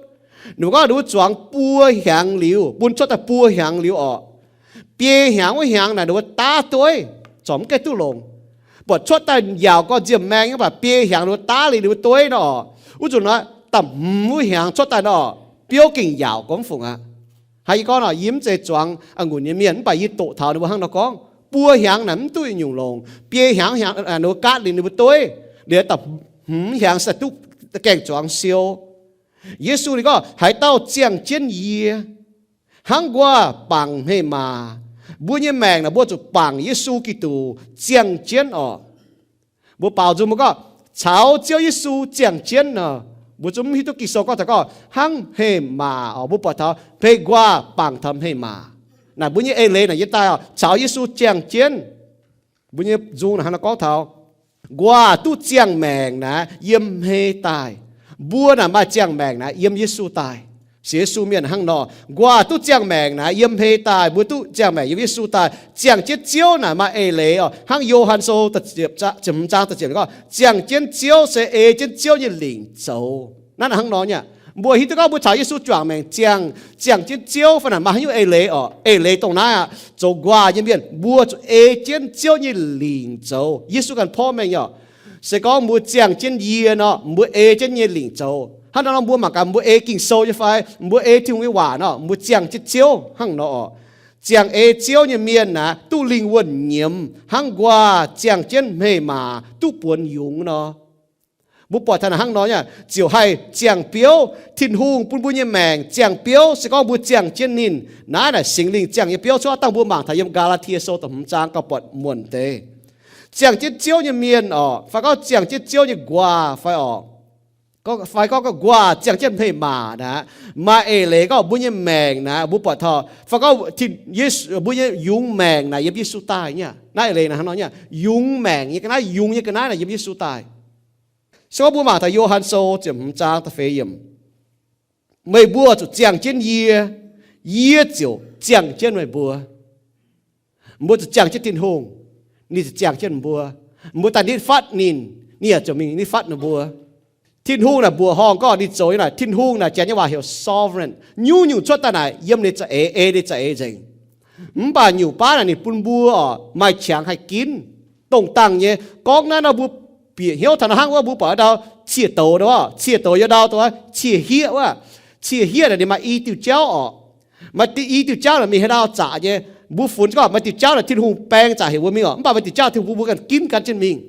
Ninh mbuo gorngv ninh mbuo zuangx buo hnyangx liuz, bun cuotv daaih buo hnyangx liuz orqc, biei hnyangx wuov hnyangx naaic ninh mbuo daav dueiv, zorc mv gaengh duqv longc. Buatc cuotv daaih yaauc gorx nziemh maeng, mv baac biei hnyangx ninh mbuo daav liuz ninh mbuo dueiv nor orqc, wuov nzunc naaic da'hmz wuov hnyangx cuotv daaih nor orqc, biouv gengh yaauc gorx mv fungc aqv. Hnangv yie gorngv nor, yie mv zeiz zuangx a'ngunc nyei mienh, mv baac yie doqc taux ninh mbuo hnangv nor gorngv, buo hnyangx naaic mv duqv nyungc longc, biei hnyangx wuov hnyangx ninh mbuo gaatv liuz ninh mbuo dueiv, liuz da'hmz hnyangx se duqv gaengh zuangx siou. Yesu ninh gorngv, haaix dauh ziangh jienv yie, hnangv nquaah bangc hmei-maac. Mbuo nyei maengc naaic mbuo zuqc bangc Yesu Giduc ziangh jienv orqc. Mbuo baaux nzung mbuo gorngv, caux Ziouv Yesu ziangh jienv nor, mbuo zungv mv hiuv duqv Ging-Sou gorngv taux gorngv hnangv hmei-maac orqc. Mbuo buatc taux hmei nquaah bangc taux hmei-maac. Naaic mbuo nyei eix leiz naaic yie daaih orqc, caux Yesu ziangh jienv. Mbuo nyei nzung naaic hnangv nor gorngv taux, nquaah duqv ziangh maengc naaiv yiem hmei daaih. Mbuo naaic maaih ziangh maengc naaiv yiem Yesu daaih. Sienx Yesu mienh hnangv nor, nquaah duqv ziangh maengc naaiv yiem hmei daaih, mbuo duqv ziangh maengc yiem Yesu daaih. Ziangh jienv Ziouv naaic maaih eix leiz orqc. Hnangv Yo^han Sou ziepc hmz zaang da'ziepc gorngv, ziangh jienv Ziouv se ei jienv Ziouv nyei lingc zoux. Naaiv hnangv nor nyei aqv. Mbuo hiuv duqv gorngv mbuo caux Yesu juangc maengc ziangh, ziangh jienv Ziouv fai naaic maaih haaix nyungc eix leiz orqc. Eix leiz dongh naaiv aqv. Zoux nquaah nyei mienh mbuo zuqc ei jienv Ziouv nyei lingc zoux. Yesu ganh porv mengh orqc, se gorngv mbuo ziangh jienv yie nor, mbuo ei jienv nyei lingc zoux. Hnangv nor mbuo mangc gaax, mbuo ei Ging-Sou nyei fai mbuo ei Tin-Hungh nyei waac nor, mbuo ziangh jienv Ziouv hnangv nor orqc. Ziangh ei Ziouv nyei mienh naaic duqv lingh wuonh nyiemz hnangv nquaah ziangh jienv hmei-maac duqv buonx yungz nor. Mbuo buatc taux naaic hnangv nor nyei aqv. Ziouc haih ziangh biouv, Tin-Hungh bun mbuo nyei maengc ziangh biouv se gorngv mbuo ziangh jienv ninh. Naaiv naaic Singx Lingh ziangh nyei biouv. Cuotv dangh mbuo mangc taux yiem Gaa^laa^tie Sou da'hmz zaang gauh buatc muonc deix. Ziangh jienv Ziouv nyei mienh orqc, fai gorngv ziangh jienv Ziouv nyei nquaah fai orqc, fai gorngv nquaah ziangh jienv hmei-maac naaic, maaih eix leiz gorngv mbuo nyei maengc naaic mbuo buatc taux, fai gorngv Yesu, mbuo nyei yungz maengc naaic yiem Yesu daaih nyei aqv. Naaiv eix leiz naaic hnangv nor nyei aqv. Yungz maengc nyei ga'naaiv, yungz nyei ga'naaiv naaic yiem Yesu daaih. Se gorngv mbuo mangc taux Yo^han Sou ziepc hmz zaang da'feix yiemc, meih mbuo zuqc ziangh jienv yie, yie ziouc ziangh jienv meih mbuo. Mbuo zuqc ziangh jienv Tin-Hungh, ninh ziouc ziangh jienv mbuo. Mbuo daaih nitv fatv ninh, ninh yaac ziouc mingh nitv fatv ninh mbuo. Tin-Hungh naaic mbuoqc horngh gorngv ninh zoux nyei naaic, Tin-Hungh naaic Janx nyei waac heuc sovereign. Nyungc-nyungc cuotv daaih naaic yiem ninh za'eix, ei ninh za'eix nzengc. Mv baac nyungc baav naaic ninh bun mbuo orqc maaih qangx haih ginv. Dongh dangh nyei gorngv naaiv nor mbuo bieqc hnyouv taux naaiv hnangv wuov mbuo buatc ndau ciex douz nor, ciex douz yiem ndau dongh ciex hieqv wuov. Ciex hieqv naaic ninh maaih i diuh jauv orqc. Maaih i diuh jauv naaic mingh haaix ndau zaqc nyei. Mbuo funx gorngv maaih diuh jauv naaic Tin-Hungh baeng zaqc heuc mbuo mingh orqc, mv baac maaih diuh jauv Tin-Hungh bun mbuo ganh ginv gan jienv mingh.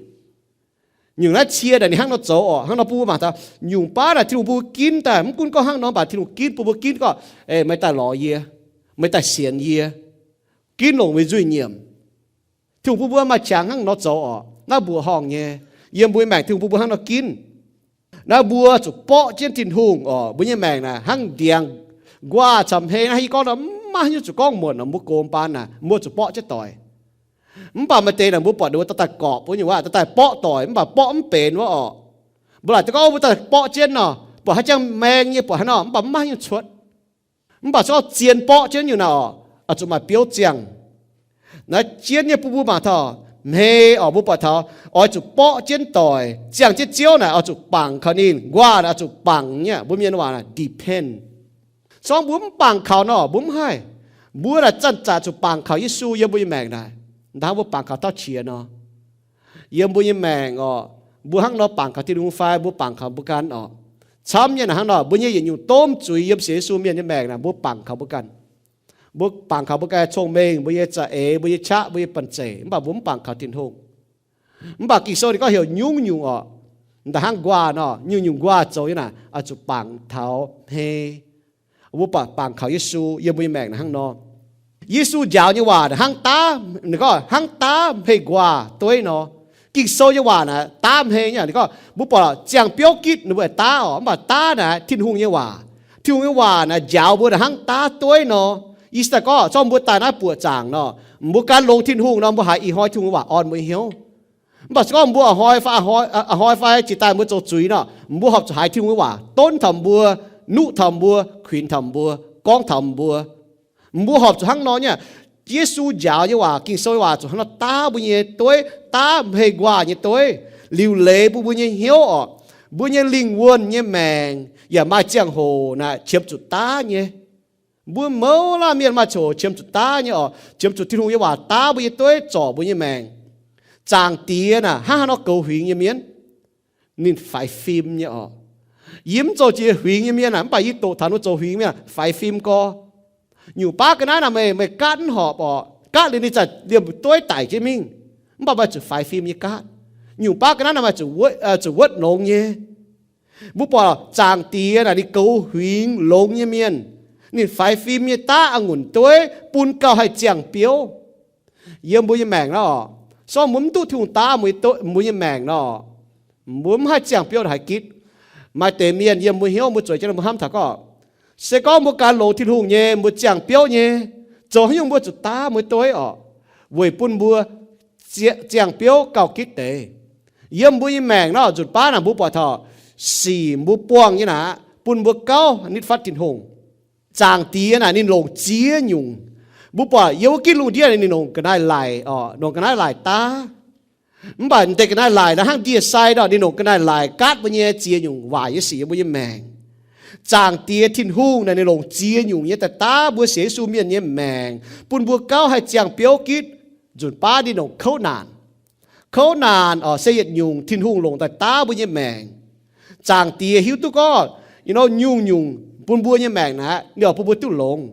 Nyungc naaiv cie naaic ninh hnangv nor zoux orqc. Hnangv nor bun mbuo mangc taux nyungc baav naaic Tin-Hungh bun mbuo ginv daaih, mv gunv gorngv hnangv nor, mv baac Tin-Hungh ginv bun mbuo ginv gorngv, meih daaih lorz yie, meih daaih sienx yie, ginv longc meih nzuih nyiemc. Tin-Hungh bun mbuo maaih qangx hnangv nor zoux orqc. Naaiv mbuoqc horngh nyei, yiem mbuo nyei maengc Tin-Hungh bun mbuo hnangv nor ginv. Naaiv mbuo zuqc borqv jienv Tin-Hungh orqc. Mbuo nyei maengc naaic hnangv ndiangx, nquaah caux hmei naaiv, yie gorngv nor mv maaih haaix nyungc zuqc gorngv muonc orqc. Mbuo gox baan naaic mbuo zuqc borqv jienv doic. Mv baac maaih deix naaic mbuo buatc ninh mbuo daaih daaih gorpc wuov nyungc waac, daaih daaih borqv doic, mv baac borqv mv benx wuov orqc. Mbuo laaic deix gorngv mbuo daaih borqv jienv nor, buatc haaix jangx maeng nyei, buatc haaix nor, mv baac mv maaih haaix nyungc cuotv. Mv baac se gorngv zien borqv jienv nyungc naaic orqc, oix zuqc maaih biouv ziangh. Naaiv jienv nyei bun mbuo mangc taux hmei orqc, mbuo buatc taux oix zuqc borqv jienv doic, ziangh jienv Ziouv naaic oix zuqc bangc kaux ninh, nquaah naaic oix zuqc bangc nyei. Mbuo mienh waac naaic depend. Se gorngv mbuo mv bangc kaux nor, mbuo mv haih. Mbuo naaic zanc-zanc zuqc bangc kaux Yesu yiem mbuo nyei maengc naaic. Hnangv mbuo bangc kaux tauv qiex nor, yiem mbuo nyei maengc orqc, mbuo hnangv nor bangc kaux Tin-Hungh fai mbuo bangc kaux mbuo ganh orqc. Camv nyei naaic hnangv nor, mbuo nyei yietc nyungc domh zuiz yiem sienx Yesu mienh nyei maengc naaic, mbuo bangc kaux mbuo ganh. Mbuo bangc kaux mbuo ganh cong-mengh, mbuo nyei za'eix, mbuo nyei qaqv, mbuo nyei banh zeic, mv baac mbuo mv bangc kaux Tin-Hungh. Mv baac Ging-Sou ninh gorngv heuc nyungc-nyungc orqc, da'hnangv nquaah nor, nyungc-nyungc nquaah zoux nyei naaic, oix zuqc bangc taux hmei. Mbuo bangc, bangc kaux Yesu yiem mbuo nyei maengc naaic hnangv nor. Yesu njaaux nyei waac hnangv daav, ninh gorngv hnangv daav hmei nquaah dueiv nor. Ging-Sou nyei waac naaic daav hmei nyei. Ninh gorngv mbuo buatc ziangh biouv gitv ninh mbuo daav orqc, mv baac daav naaic Tin-Hungh nyei waac. Tin-Hungh nyei waac naaic njaaux mbuo naaic hnangv daav dueiv nor. Yie se daaih gorngv, se gorngv mbuo daaih naaiv buoqc zaangc nor, mbuo gan longx Tin-Hungh nor, mbuo haiz ih hnoi Tin-Hungh nyei waac orn mbuo nyei hnyouv. Mv baac se gorngv mbuo a'hnoi fai, a'hnoi fai jiex daaih mbuo zoux zuiz nor, mbuo horpc zuqc haiz Tin-Hungh nyei waac donv taux mbuo, nuqv taux mbuo, kuinx taux mbuo, gorngv taux mbuo. Mbuo horpc zuqc hnangv nor nyei. Yesu njaaux nyei waac, Ging-Sou nyei waac zuqc hnangv nor daav mbuo nyei dueiv, daav hei nquaah nyei dueiv, liuc leiz bun mbuo nyei hnyouv orqc. Mbuo nyei lingh wuonh nyei maengc yaac maaih ziangh hoc naaic qiemx zuqc daav nyei. Mbuo mouz laanh mienh maaih ziangh hoc qiemx zuqc daav nyei orqc, qiemx zuqc Tin-Hungh nyei waac daav mbuo nyei dueiv, zorc mbuo nyei maengc. Zaangc Diex naaic hnangv haaix nor goux huingx nyei mienv, ninh faix fim nyei orqc. Yie mv zoux jiex huingx nyei mienh aac, mv baac yie doqc taux ninh mbuo zoux huingx mienh faix fim gorx. Nyungc baav ga'naaiv naaic meih, meih gaatv mv horpc orqc, gaatv liuz ninh zanc liemh dueiv daic jienv mingh, mv baac meih zuqc faix fim nyei gaatv. Nyungc baav ga'naaiv naaic meih zuqc wuotv, zuqc wuotv longx nyei. Mbuo buatc Zaangc Diex naaic ninh goux huingx longx nyei mienh. Ninh faix fim nyei daav a'ngunc dueiv bun gauh haih ziangh biouv yiem mbuo nyei maengc nor orqc. Se gorngv mbuo mv duqv Tin-Hungh daav mbuo nyei maengc nor, mbuo mv haih ziangh biouv haaix gitv. Maaih deix mienh yiem mbuo hnyouv mbuo zueiz jienv mbuo hnamv taux gorngv, se gorngv mbuo gan longx Tin-Hungh nyei, mbuo ziangh biouv nyei, zoux haaix nyungc mbuo zuqc daav mbuo nyei dueiv orqc, weic bun mbuo ziangh biouv gauh gitv deix. Yiem mbuo nyei maengc nor, nzunc baav naaic mbuo buatc taux sic mbuo buangh nyei naaic bun mbuo gauh nitv fatv Tin-Hungh. Zaangc Diex naaic ninh longc ziex nyungc. Mbuo buatc yiem wuov gitv lungh ndiev ninh longc ga'naaiv-laic orqc, longc ga'naaiv-laic daav. Mv baac deix ga'naaiv-laic naaiv hnangv ndie-sai nor, ninh longc ga'naaiv-laic gaatv mbuo nyei ziex nyungc waaic nyei sic yiem mbuo nyei maengc. Zaangc Diex Tin-Hungh naaic ninh longc ziex nyungc nyei daaih daav mbuo sienx Yesu mienh nyei maengc, bun mbuo gauh haih ziangh biouv gitv. Nzunc baav ninh longc kouv naanc. Kouv naanc orqc se yietc nyungc Tin-Hungh longc daaih daav mbuo nyei maengc. Zaangc Diex hiuv duqv gorngv, you know, nyungc-nyungc bun mbuo nyei maengc naaic ninh oix bun mbuo duqv longx.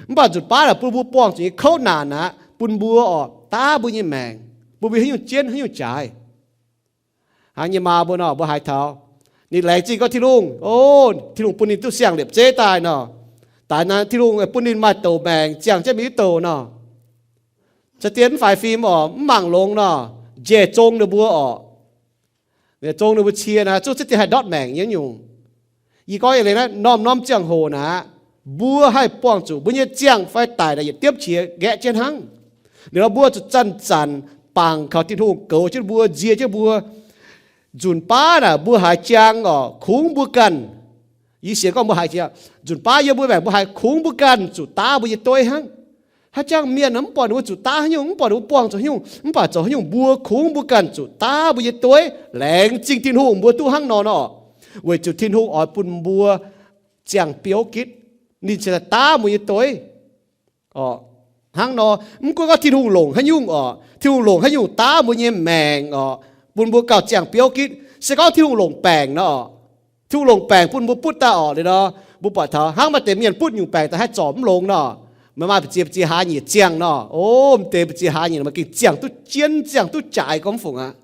Mv baac nzunc baav naaic bun mbuo buangh zuqc nyei kouv naanc naaic bun mbuo orqc daav mbuo nyei maengc, bun mbuo haaix nyungc jienv haaix nyungc jaaix. Hnangv nyei maa mbuo nor, mbuo haiz taux ninh laengz zingh gorngv Tin-Hungh, o, Tin-Hungh bun ninh duqv siang-liepc zeiv daaih nor, daaih naaic Tin-Hungh bun ninh maaih douc maengc ziangh jienv mingh wuov douc nor, caux dien mv faix fim orqc, mv mangc longx nor, njaih zong ninh mbuo orqc. Zong ninh mbuo cie naaic zungv ziex dieh haih ndortv maengc nyei nyungc. Yie gorngv eix leiz naaiv norm-norm ziangh hoc naaic, mbuo haih buangh zuqc mbuo nyei ziangh fai daic naaic yietc diepv qiex nqaeqv jienv hnangv. Liuz nor mbuo zuqc zanc-zanc bangc kaux Tin-Hungh goux jienv mbuo, nzie jienv mbuo. Nzunc baav naaic mbuo haiz jang orqc, kungx mbuo ganh. Yie sienx gorngv mbuo haiz jang, nzunc baav yiem mbuo maengc mbuo haiz kungx mbuo ganh zuqc daav mbuo nyei dueiv hnangv. Haaix jangx mienh mv buatc ninh mbuo zuqc daav haaix nyungc, mv buatc ninh mbuo buangh zuqc haaix nyungc, mv baac zoux haaix nyungc mbuo kungx mbuo ganh zuqc daav mbuo nyei dueiv. Laengz zingh Tin-Hungh mbuo duqv hnangv nor nor, weic zuqc Tin-Hungh oix bun mbuo ziangh biouv gitv. Ninh cingx daaih daav mbuo nyei dueiv orqc. Hnangv nor, mv gunv gorngv Tin-Hungh longc haaix nyungc orqc, Tin-Hungh longc haaix nyungc daav mbuo nyei maengc orqc, bun mbuo gauh ziangh biouv gitv. Se gorngv Tin-Hungh longc baengc nor, Tin-Hungh longc baengc bun mbuo butv daaih orqc. Liuz nor, mbuo buatc taux hnangv maaih deix mienh butv nyungc baengc daaih haih zorc mv longx nor, maaih maaih ba'ziex ba'ziex hlaax nyieqc ziangh nor, o, m'deix ba'ziex hlaax nyieqc maaih gengh ziangh duqv jienv, ziangh duqv jaaix gorngv fungc aqv.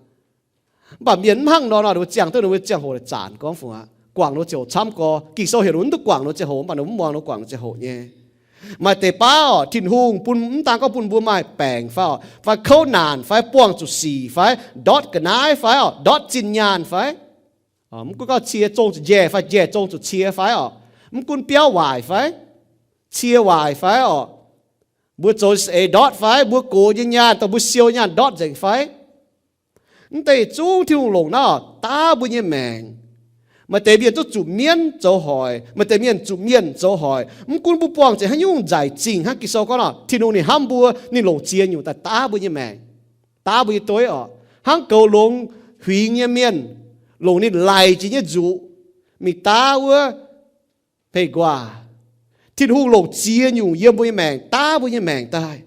Mv baac mienh mv hnangv nor nor, ninh mbuo ziangh duqv ninh mbuo ziangh hoc la'zaanc gorngv fungc aqv. Guangc ninh mbuo ziangh hoc camv gorx. Ging-Sou heuc ninh mbuo mv duqv guangc ninh mbuo ziangh hoc, mv baac ninh mbuo mv muangx ninh mbuo guangc ninh mbuo ziangh hoc nyei. Maaih deix baav orqc, Tin-Hungh bun, mv daan gorngv bun mbuo maaih baengc fai orqc, fai kouv naanc fai buangh zuqc sic fai ndortv ga'naaiv fai orqc, ndortv zinh nyaanh fai, mv gunv gorngv cie zong zuqc njaih fai njaih zong zuqc cie fai orqc, mv gunv biauv waaic fai, cie waaic fai orqc, mbuo zoux eix ndortv fai, mbuo gox nyei nyaanh dongh mbuo siou nyaanh ndortv nzengc fai, mv deix zungv Tin-Hungh longc naaiv daav mbuo nyei maengc. Maaih deix mienh zungv zuqc mienv zoux hoic, maaih deix mienh zuqc mienh zoux hoic. Mv gunv mbuo buangh zuqc haaix nyungc nzaic zingh hnangv, Ging-Sou gorngv nor, Tin-Hungh ninh hnamv mbuo, ninh longc ziex nyungc daaih daav mbuo nyei maengc, daav mbuo nyei dueiv orqc. Hnangv goux longx huingx nyei mienh, longc ninh laic jiex nyei nzuqc mingh daav wuov hei nquaah. Tin-Hungh longc ziex nyungc yiem mbuo nyei maengc daav mbuo nyei maengc daaih.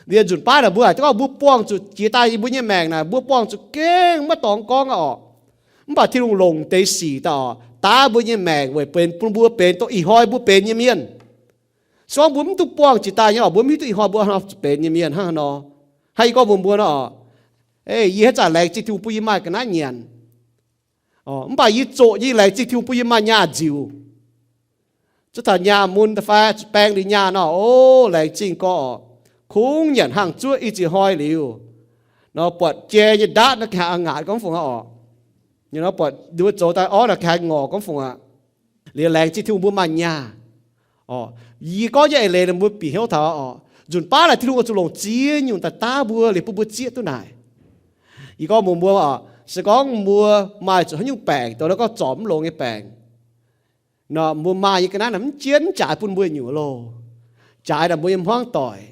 Liuz nzunc baav naaic mbuo haiz gorngv mbuo buangh zuqc jiex daaih yiem mbuo nyei maengc naaic, mbuo buangh zuqc gengh maiv dorngx gorngv aqv orqc. Mv baac Tin-Hungh longc deix sic daaih orqc, daav mbuo nyei maengc weic benx bun mbuo benx dongh ih hnoi mbuo benx nyei mienh. Se gorngv mbuo mv duqv buangh jiex daaih nyei orqc, mbuo mv hiuv duqv ih hnoi mbuo zuqc benx nyei mienh hnangv haaix nor. Hnangv yie gorngv mbuox mbuo nor orqc, yie haaix zanc laengz zingh Tin-Hungh bun yie maaih ga'naaiv nyanc orqc, mv baac yie zoqc nyei laengz zingh Tin-Hungh bun yie maaih nyaah nziux. Zuov taux nyaah mun da'fai zuqc baeng liuz nyaah nor, o, laengz zingh gorx orqc, kungx nyanc hnaangx zuov i ziex hnoi liuz nor, buatc jai nyei ndaatv nor gengh haiz a'ngaatc gorngv fungc aqv orqc. Nor buatc ninh mbuo zoux daaih orv nor gengh haiz ngorc gorngv fungc aqv. Liuz laengz zingh Tin-Hungh mbuo maaih nyaah Yie gorngv nyei eix leiz mbuo bieqc hnyouv taux oc, nzunc baav naaic Tin-Hungh oix zuqc longc ziex nyungc daaih daav mbuo liuz bun mbuo zieqv duqv naaic. Yie gorngv mbuo, mbuo oc, se gorngv mbuo maaih zuqc haaix nyungc baengc, dongh naaiv gorngv zorc mv longx nyei baengc, nor mbuo maaih nyei ga'naaiv naaic mv jienv jaaix bun mbuo nyungc loh, jaaix naaic mbuo nyei hmuangv doic,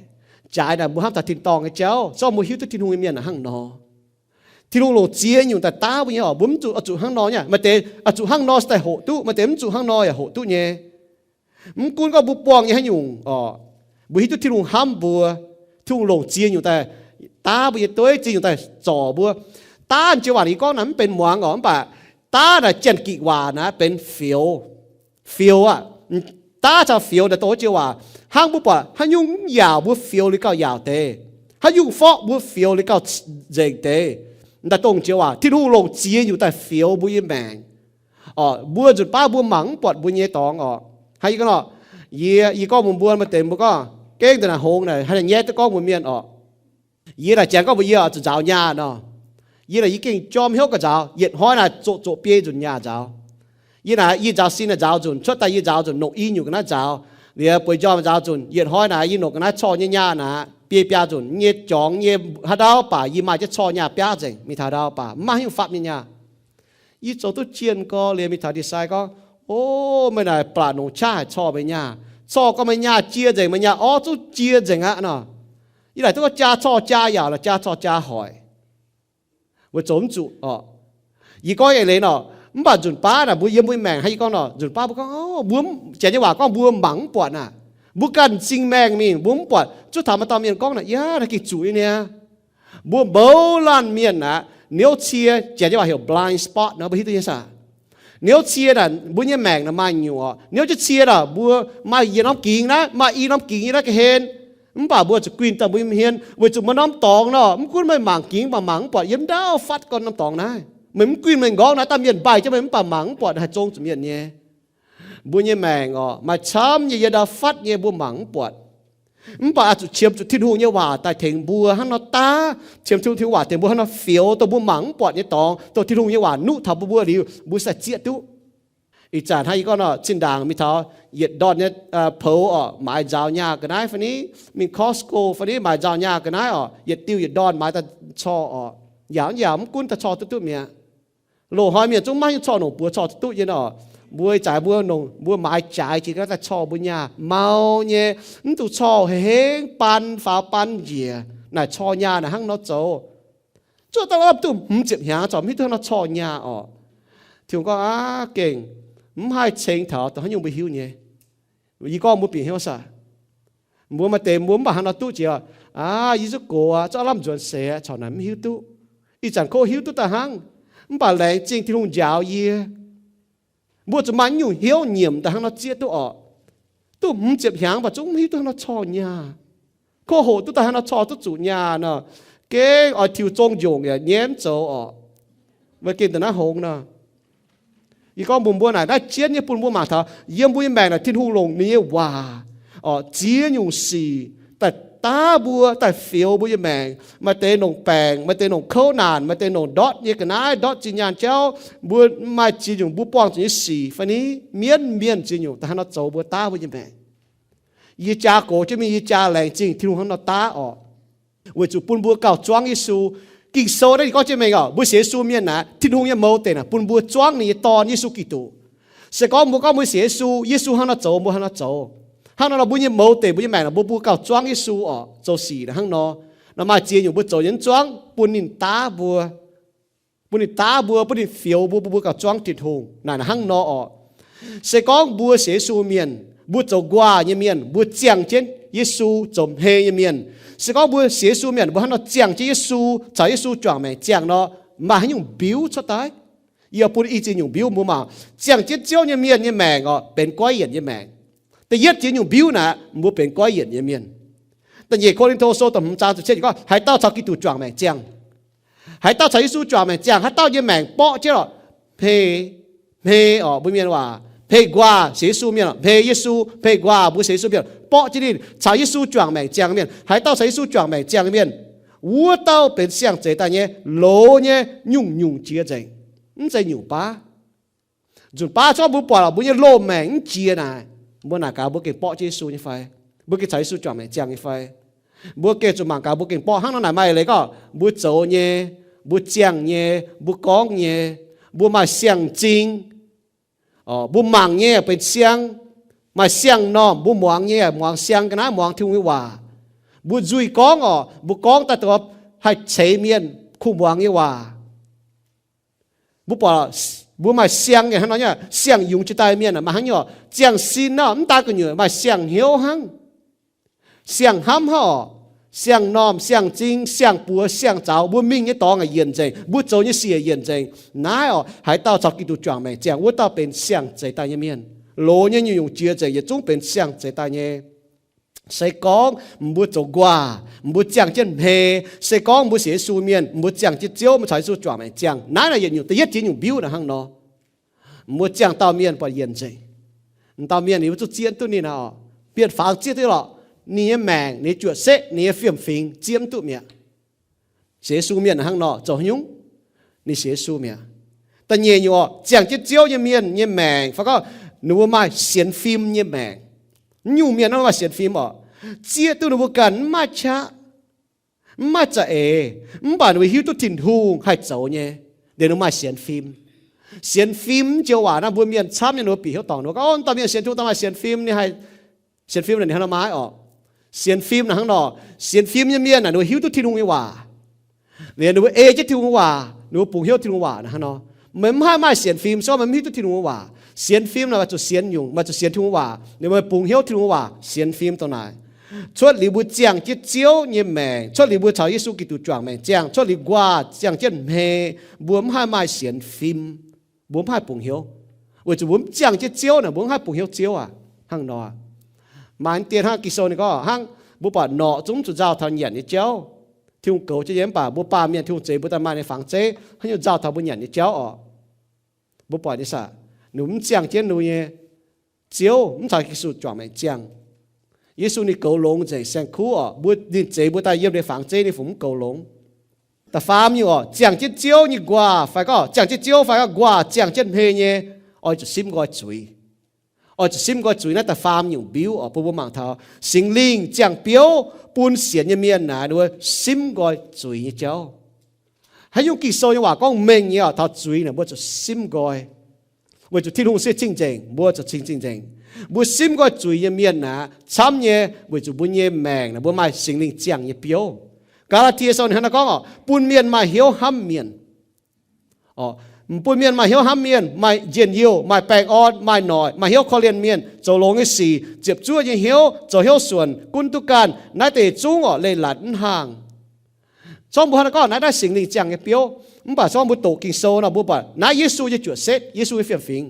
jaaix naaic mbuo hnamv taux tin-dorngh nyei jauv, zorqv mbuo hiuv duqv Tin-Hungh nyei mienh naaic hnangv nor. Tin-Hungh longc ziex nyungc daaih daav mbuo nyei oc. Mbuo mv zuqc oix zuqc hnangv nor nyei. Maaih deix oix zuqc hnangv nor se daaih hoqc duqv, maaih deix mv zuqc hnangv nor yaac hoqc duqv nyei. Mv gunv gorngv mbuo buangh nyei haaix nyungc oc, mbuo hiuv duqv Tin-Hungh hnamv mbuo. Tin-Hungh longc ziex nyungc daaih daav mbuo nyei dueiv, ziex nyungc daaih zorc mbuo. Daav jiex waac yie gorngv naaic mv benx muangx oc, mv baac daav naaic Janx-Gikc waac naaic benx fioux. Fioux aqv. Daav caux fioux naaic dongh wuov jiex waac. Hnangv mbuo buatc haaix nyungc mv yaauc mbuo fioux liuz gauh yaauc deix. Haaix nyungc forqv mbuo fioux liuz gauh nzengc deix. Daaih dongh jiex waac Tin-Hungh longc ziex nyungc daaih fioux mbuo nyei maengc. Mbuo nzunc baav mbuo mangc mv buatc mbuo nyei dorngx oc. Hnangv yie gorngv nor, yie, yie gorngv mbuox mbuo maaih deix mbuo gorngv gengh daaih naaic hngongx naaic haaix nyungc nyaiv duqv gorngv mbuox mienh oc. Yie naaic janx gorngv mbuox yie oc, zuqc nzaaux nyaah nor. Yie naaic yie gengh jorm hnyouv gauh nzaaux. Yietc hnoi naaic zoqc zoqc biei nzunc nyaah nzaaux. Yie naaic yie nzaaux sin naaic nzaaux nzunc, cuotv daaih yie nzaaux nzunc nongc i nyungc ga'naaiv nzaaux. Liuz bueix njormh nzaaux nzunc, yietc hnoi naaic yie nongc ga'naaiv corc nyei nyaah naaic biei biaa nzunc nyei, jorngx nyei haaix ndau baac yie maaih jienv corc nyaah biaav nzengc, mingh taux haaix ndau baac mv maaih haaix nyungc fapv nyei nyaah. Yie zoux duqv jienh gorx liuz mingh taux ndie-sai gorngv, O, meih naaic blatc nongc qaqv haic, corc meih nyaah. Corc gorngv meih nyaah jiex nzengc, meih nyaah orv zungv jiex nzengc aqv nor. Yie naaic duqv gorngv jaa corc jaa yaauc, jaa corc jaa hoic, weic zoux mv zuqc oc. Yie gorngv eix leiz nor, mv baac nzunc baav naaic mbuo yiem mbuo maengc hnangv yie gorngv nor, nzunc baav mbuo gorngv, mbuo janx nyei waac gorngv mbuo mangc mv buatc naaic, mbuo ganh m'zing maengh mingh mbuo mv buatc. Zuov taux maaih dauh mienh gorngv naaic, Yaac naaiv gengh zuqc nyei niaa. Mbuo mouz laanh mienh aqv, niouv cie, janx nyei waac heuc blind spot nor, mbuo hiuv duqv nyei saah? Niouv cie naaic mbuo nyei maengc naaic maaih nyungc oc. Niouv jienv cie naaic mbuo maaih yietc norm gingx naaiv, maaih i norm gingx nyei naaiv ga'hlen. Mv baac mbuo zuqc guinh daaih mbuo nyei hmien weic zuqc maaih norm dorngx nor, mv gunv meih mangc gingx mangc mangc mv buatc, yiem ndaauv fatv gorn norm dorngx naaiv. Meih mv guinh meih nqorngv naaiv, dauh mienh mbaih jienv meih mv baac mangc mv buatc, haih zong zuqc mienh nyei. Mbuo nyei maengc oc, maaih camv nyei yiem ndaauv fatv nyei mbuo mangc mv buatc. Mv baac oix zuqc qiemx zuqc Tin-Hungh nyei waac daaih tengx mbuo hnangv nor daav, qiemx Tin-Hungh waac tengx mbuo hnangv nor fioux dongh mbuo mangc mv buatc nyei dorngx, dongh Tin-Hungh nyei waac nuqv taux mbuo mbuo liuz, mbuo sai zieqv duqv. Ih zanc hnangv yie gorngv nor, zinh ndaangc mingh taux yietc ndorn nyei poux oc, maaiz nzaaux nyaah ga'naaiv fai ni, mingh Costco fai ni maaiz nzaaux nyaah ga'naaiv oc, yietc diuh yietc ndorn maaiz daaih corc oc, yaauc yaauc mv gunv daaih corc duqv duqv mi'aqv. Loz-hnoi mienh zungv maiv hiuv corc nongc buoz corc duqv duqv nyei nor, mbuo ih zanc mbuo nongc mbuo maaiz jaaix jiex ga'naaiv daaih corc mbuo nyaah maux nyei, mv dungx corc hengx baan faaux baan njiec naaic corc nyaah naaic hnangv nor zoux. Zuov daaih duqv hmz ziepc hnyangx corc mv hiuv duqv hnangv nor corc nyaah oc. Tin-Hungh gorngv aqv gengh mv haih ceng taux dongh haaix nyungc mbuo hiuv nyei. Yie gorngv mbuo bieqc hnyouv saah? Mbuo maaih deix mbuo mv baac hnangv nor duqv jiex, aa, yie zuqc gox aqv, zuqc aav lamh nzuonx seix aqv, corc naaic mv hiuv duqv. Ih zanc kov hiuv duqv daaih hnangv, mv baac laengz zingh Tin-Hungh njaaux yie. Mbuo zuqc maaih nyungc hnyouv nyiemc daaih hnangv nor zieqv duqv oc. Duqv hmz ziepc hnyangx mv baac zungv mv hiuv duqv hnangv nor corc nyaah. Kov hoqc duqv daaih hnangv nor corc duqv zuqc nyaah nor, gengh oix tiux zong njongc yaac nyei mv zoux oc. Weic gengh da'naaiv hngongx nor. Yie gorngv mbuox mbuo naaic, naaiv jienv nyei bun mbuo mangc taux yiem mbuo nyei maengc naaic Tin-Hungh longc ninh nyei waac, ziex nyungc sic daaih daav mbuo, daaih fioux mbuo nyei maengc. Maaih deix longc baengc, maaih deix longc kouv naanc, maaih deix longc ndortv nyei ga'naaiv, ndortv zinh nyaanh jauv. Mbuo maaih ziex nyungc mbuo buangh zuqc nyei sic fai ni, mienv mienh ziex nyungc daaih hnangv nor zoux mbuo daav mbuo nyei maengc. Yie jaa gox jienv mingh, yie jaa laengz zingh Tin-Hungh hnangv nor daav oc. Weic zuqc bun mbuo gauh zuangv Yesu. Ging-Sou naaiv ninh gorngv jienv mingh oc, mbuo sienx Yesu mienh naaic, Tin-Hungh nyei mouz deic naaic bun mbuo zuangv ninh nyei Dorn, Yesu Giduc. Se gorngv mbuo gorngv mbuo sienx Yesu, Yesu hnangv nor zoux, mbuo hnangv nor zoux. Hnangv nor nor mbuo nyei mouz deic, mbuo nyei maengc naaic, mbuo, mbuo gauh zuangv Yesu oc, zoux sic naaic hnangv nor. Nor maaih ziex nyungc mbuo zoux nyei mv zuangv, bun ninh daav mbuo, bun ninh daav mbuo, bun ninh fioux mbuo, bun mbuo gauh zuangv Tin-Hungh naaic, naaic hnangv nor oc. Se gorngv mbuo sienx Yesu mienh, mbuo zoux nquaah nyei mienh, mbuo ziangh jienv Yesu zoux hmei nyei mienh. Se gorngv mbuo sienx Yesu mienh, mbuo hnangv nor ziangh jienv Yesu, caux Yesu juangc maengc ziangh nor, maaih haaix nyungc mbiuv cuotv daaih? Yie bun i ziex nyungc mbiuv mbuo mangc. Ziangh jienv Ziouv nyei mienh nyei maengc oc, benx goiv yienc nyei maengc. Da'yietv ziex nyungc mbiuv naaic, mbuo benx goiv yienc nyei mienh. Da'nyeic Ko^lin^to Sou da'hmz zaang ziepc cietv gorngv, haaix dauh caux Giduc juangc maengc ziangh, haaix dauh caux Yesu juangc maengc ziangh, haaix dauh nyei maengc borqv jienv oc, hmei, hmei oc, mbuo mienh waac hmei nquaah sienx Yesu mienh, hmei Yesu, hmei nquaah mbuo sienx Yesu mienh, borqv jienv ninh caux Yesu juangc maengc ziangh mienh. Haaix dauh caux Yesu juangc maengc ziangh mienh, wuov dauh benx siang-zeix daaih nyei, loz nyei, nyungc-nyungc jiex nzengc. Mv zeiz nyungc baav. Nzunc baav zorqv mbuo buatc mbuo nyei loz-maengc mv jiex naaic, Mbuo naaic gaax mbuo gengh borqv jienv Yesu nyei fai? Mbuo gengh caux Yesu juangc maengc ziangh nyei fai? Mbuo gengh zuqc mangc gaax mbuo gengh borqv hnangv nor naaic maaih eix leiz gorngv mbuo zoux nyei, mbuo ziangh nyei, mbuo gorngv nyei, mbuo maaih siang-m'zing, mbuo mangc nyei benx siang, maaih siang-normh, mbuo muangx nyei muangx siang ga'naaiv, muangx Tin-Hungh nyei waac. Mbuo nzuih gorngv orqc, mbuo gorngv daaih dongh haih ceix mienh kuh muangx nyei waac. Mbuo buatc mbuo maaih siang nyei hnangv nor nyei, siang-yungz jiex daaih mienh maaih hnangv nyei orqc, ziangh sin nor mv daaih gu'nyuoz maaih siang-hnyouv hnangv, siang-hnamv hnangv orqc, siang-normh, siang-m'zing, siang-buoz, siang-zaux, mbuo mingh nyei dorngx yienc nzengc, mbuo zoux nyei sic yienc nzengc. Naaiv orqc, haaix dauh caux Giduc juangc maengc ziangh, wuov dauh benx siang-zeix daaih nyei mienh. Loz nyei nyungc-nyungc jiex nzengc, yietc zungv benx siang-zeix daaih nyei. Se gorngv mbuo zoux nquaah, mbuo ziangh jienv hmei, se gorngv mbuo sienx Yesu mienh, mbuo ziangh jienv Ziouv, mbuo caux Yesu juangc maengc ziangh, naaiv naaic yietc nyungc da'yietv jiex nyungc mbiuv naaic hnangv nor. Mbuo ziangh dauh mienh buatc yienc nzengc. M'dauh mienh ninh mbuo zungv zieqv duqv ninh orqc, bienx-fangx zieqv duqv lorqc. Ninh nyei maengc, ninh nyei juoqc setv, ninh nyei fiem-fingx zieqv duqv mi'aqv. Sienx Yesu mienh hnangv nor zoux haaix nyungc? Ninh sienx Yesu mi'aqv. Da'nyeic nyungc orqc, ziangh jienv Ziouv nyei mienh nyei maengc fai gorngv ninh mbuo maaih sienx fim nyei maengc. Mv nyungc mienh naaiv maaih sienx fim orqc, zieqv duqv ninh mbuo ganh mv maaih qaqv, mv maaih za'eix, mv baac ninh mbuo hiuv duqv Tin-Hungh haih zoux nyei, liuz ninh maaih sienx fim. Sienx fim joux waac naaiv mbuo mienh camv nyei ninh mbuo bieqc hnyouv dorngc ninh mbuo gorngv, Orqv, dauh mienh sienx Tin-Hungh daaih maaih sienx fim, ninh haih sienx fim naaic ninh hnangv nor maiv orqc. Sienx fim naaic hnangv nor, sienx fim nyei mienh naaic ninh mbuo hiuv duqv Tin-Hungh nyei waac, liuz ninh mbuo ei jienv Tin-Hungh waac, ninh mbuo bungx hnyouv Tin-Hungh waac naaic hnangv nor. Meih mv haih maaih sienx fim se gorngv meih mv hiuv duqv Tin-Hungh nyei waac. Sienx fim naaic maaih zuqc sienx nyungc, maaih zuqc sienx Tin-Hungh waac, liuz meih bungx hnyouv Tin-Hungh waac, sienx fim dongh naaic. Cuotv liuz mbuo ziangh jienv Ziouv nyei maengc, cuotv liuz mbuo caux Yesu Giduc juangc maengc ziangh, cuotv liuz nquaah ziangh jienv hmei, mbuo mv haih maaih sienx fim, mbuo mv haih bungx hnyouv, weic zuqc mbuo mv ziangh jienv Ziouv naaic mbuo mv haih bungx hnyouv Ziouv aac. Hnangv nor, maaih deix hnangv Ging-Sou ninh gorngv hnangv mbuo buatc norqc zungv mv zuqc nzauh taux nyanc nyei jauv. Tin-Hungh goux jienv nyei mv baac mbuo baamh mienh Tin-Hungh zeix mbuo daaih maaih ninh nyei fangx zeiv, haaix nyungc nzauh taux mbuo nyanc nyei jauv orqc? Mbuo buatc nyei saah, ninh mv ziangh jienv ninh nyei Ziouv, mv caux Yesu juangc maengc ziangh. Yesu ninh goux longx nzengc saeng-kuv orqc, mbuo, ninh zeix mbuo daaih yiem ninh fangx zeiv ninh fungc mv goux longx. Da'faam nyungc orqc, ziangh jienv Ziouv nyei nquaah fai gorngv ziangh jienv Ziouv fai gorngv nquaah ziangh jienv hmei nyei, oix zuqc simv nqoi zuiz. Oix zuqc simv nqoi zuiz naaiv da'faam nyungc mbiuv orqc, bun mbuo mangc taux Singx Lingh ziangh biouv bun sienx nyei mienh naaic ninh mbuo simv nqoi zuiz nyei jauv. Haaix nyungc Ging-Sou nyei waac gorngv mengh nyei orqc, taux zuiz naaic mbuo zuqc simv nqoi. Weic zuqc Tin-Hungh se cing-nzengc, mbuo zuqc cing cing-nzengc. Mbuo simv nqoi zuiz nyei mienh naaic camv nyei weic zuqc mbuo nyei maengc naaic mbuo maaih Singx Lingh ziangh nyei biouv. Gaa^laa^tie Sou ninh hnangv naaiv gorngv orqc, bun mienh maaih hnyouv hnamv mienh. Bun mienh maaih hnyouv hnamv mienh, maaih njien-youh, maaih baengh orn, maaih noic, maaih hnyouv korv-lienh mienh, zoux longx nyei sic, ziepc zuoqv nyei hnyouv, zoux hnyouv suonc, gunv duqv ganh, naaiv deix zungv orqc leiz-latc mv haangh. Zorngv mbuo hnangv naaiv gorngv naaiv, naaiv Singx Lingh ziangh nyei biouv. Mv baac zorngv mbuo doqc Ging-Sou nor mbuo buatc naaiv Yesu nyei juoqc setv, Yesu nyei fiem-fingx.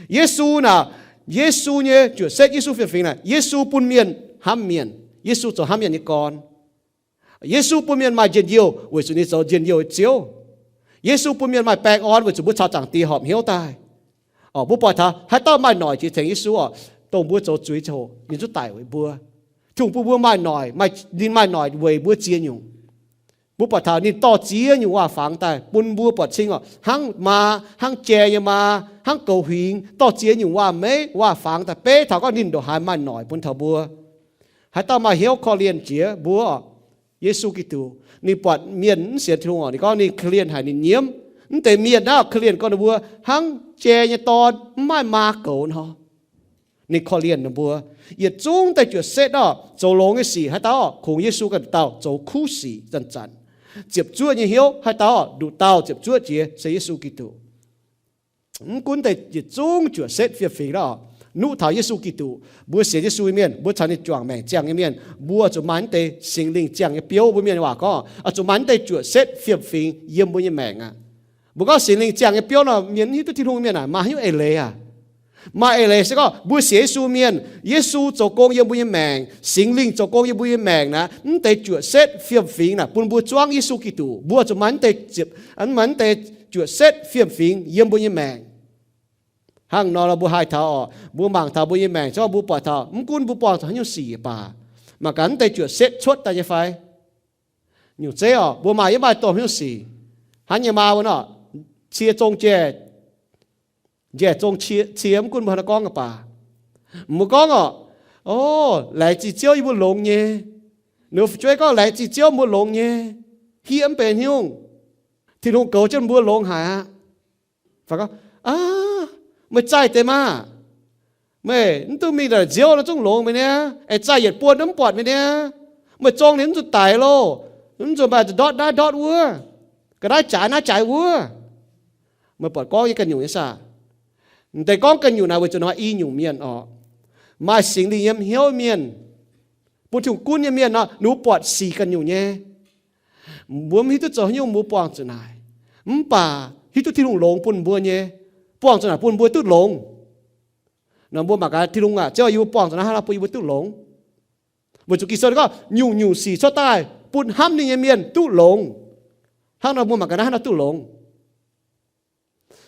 Yesu naaic, Yesu nyei juoqc setv, Yesu fiem-fingx naaic, Yesu bun mienh hnamv mienh. Yesu zoux hnamv mienh nyei gorn. Yesu bun mienh maaih njien-youh weic zuqc ninh zoux njien-youh nyei Ziouv. Yesu bun mienh maaih baengh orn weic zuqc mbuo caux Zaangc Diex horpc hnyouv daaih. Orqc, mbuo buatc taux haaix dauh maaih noic jiex tengx Yesu orqc, dongh mbuo zoux zuiz ziangh hoc ninh zungv daic weic mbuo. Tin-Hungh bun mbuo maaih noic, ninh maaih noic weic mbuo ziex nyungc. Mbuo buatc taux ninh dorh ziex nyungc waac-fangx daaih bun mbuo buatc cing orqc, hnangv maa, hnangv jai nyei maa, hnangv goux huingx, dorh ziex nyungc waac-meiv waac-fangx daaih beiv taux gorngv ninh ndongc haaix maaih noic bun taux mbuo. Haaix dauh maaih hnyouv korv-lienh jiex mbuo orqc, Yesu Giduc, ninh buatc mienh mv sienx Tin-Hungh orqc, ninh gorngv ninh korv-lienh haic ninh nyiemv. Mv deix mienh naaiv korv-lienh gorngv ninh mbuo hnangv jai nyei dorn mv maaih maa goux nor. Ninh korv-lienh ninh mbuo. Yietc zungv deix juoqc setv orqc, zoux longx nyei sic haaix dauh orqc, kungx Yesu ganh nduqc dauh zoux kuv sic zanc-zanc. Ziepc zuoqv nyei hnyouv haaix dauh orqc, nduqc dauh ziepc zuoqv jiex se Yesu Giduc. Mv gunv deix yietc zungv juoqc setv fiem-fingx orqc, nuqv taux Yesu Giduc, mbuo sienx Yesu nyei mienh, mbuo caux ninh juangc maengc ziangh nyei mienh, mbuo zuqc maaih naaiv deix Singx Lingh ziangh nyei biouv. Mbuo mienh waac gorngv oix zuqc maaih naaiv deix juoqc setv fiem-fingx yiem mbuo nyei maengc aqv. Mbuo gorngv Singx Lingh ziangh nyei biouv nor, mienh mv hiuv duqv Tin-Hungh mienh aah, maaih haaix nyungc eix leiz aac? Maaih eix leiz se gorngv mbuo sienx Yesu mienh, Yesu zoux gong yiem mbuo nyei maengc, Singx Lingh zoux gong yiem mbuo nyei maengc naaic, mv deix juoqc setv fiem-fingx naaic bun mbuo zuangv Yesu Giduc. Mbuo zuqc maaih naaiv deix ziepc, maaih naaiv deix juoqc setv fiem-fingx yiem mbuo nyei maengc. Hnangv nor mbuo haih taux orqc, mbuo mangc taux mbuo nyei maengc, se gorngv mbuo buatc taux mv gunv mbuo buangh zuqc haaix nyungc sic baac, mangc gaax mv deix juoqc setv cuotv daaih nyei fai? Nyungc zeiv orqc, mbuo maaih yiem maaih dongh haaix nyungc sic, hnangv nyei maa wuov nor, cie zong njaeh, njaeh zong cie, mv gunv mbuo haaix nor gorngv baac, Mbuo gorngv orqc, o, laengz zingh Ziouv yie mbuo longx nyei. Ninh mbuo fu'jueiv gorngv, laengz zingh Ziouv mbuo longx nyei. Hiev mv benx haaix nyungc. Tin-Hungh goux jienv mbuo longx haic aqv. Fai gorngv, aav, meih zaih deix maah! Meih mv duqv mingh naaic nziouv nor zungv longx meih niaa, aengx zaih yietc buonc mv buatc meih niaa. Meih zong ninh mv zuqc daic loh, mv zuqc maaih ndortv naaiv ndortv wuov, ga'naaiv jaaix naaiv jaaix wuov. Meih buatc gorngv nyei ganh nyungc nyei saah? M'deix gorngv ganh nyungc naaic weic zuqc ninh i nyungc mienh orqc. Maaih Singx Lingh yiem hnyouv mienh, bun Tin-Hungh gunv nyei mienh nor, ninh mbuo buatc sic ganh nyungc nyei. Mbuo mv hiuv duqv zoux haaix nyungc mbuo buangh zuqc naaic, mv baac hiuv duqv Tin-Hungh longx bun mbuo nyei, buangh zuqc naaic bun mbuo duqv longx. Nor mbuo mangc gaax, Tin-Hungh aac, Ziouv, yie mbuo buangh zuqc naaiv hnangv haaix nor bun yie mbuo duqv longx? Weic zuqc Ging-Sou gorngv nyungc-nyungc sic cuotv daaih bun hnamv ninh nyei mienh duqv longx. Hnangv nor mbuo mangc gaax naaiv hnangv haaix nor duqv longx.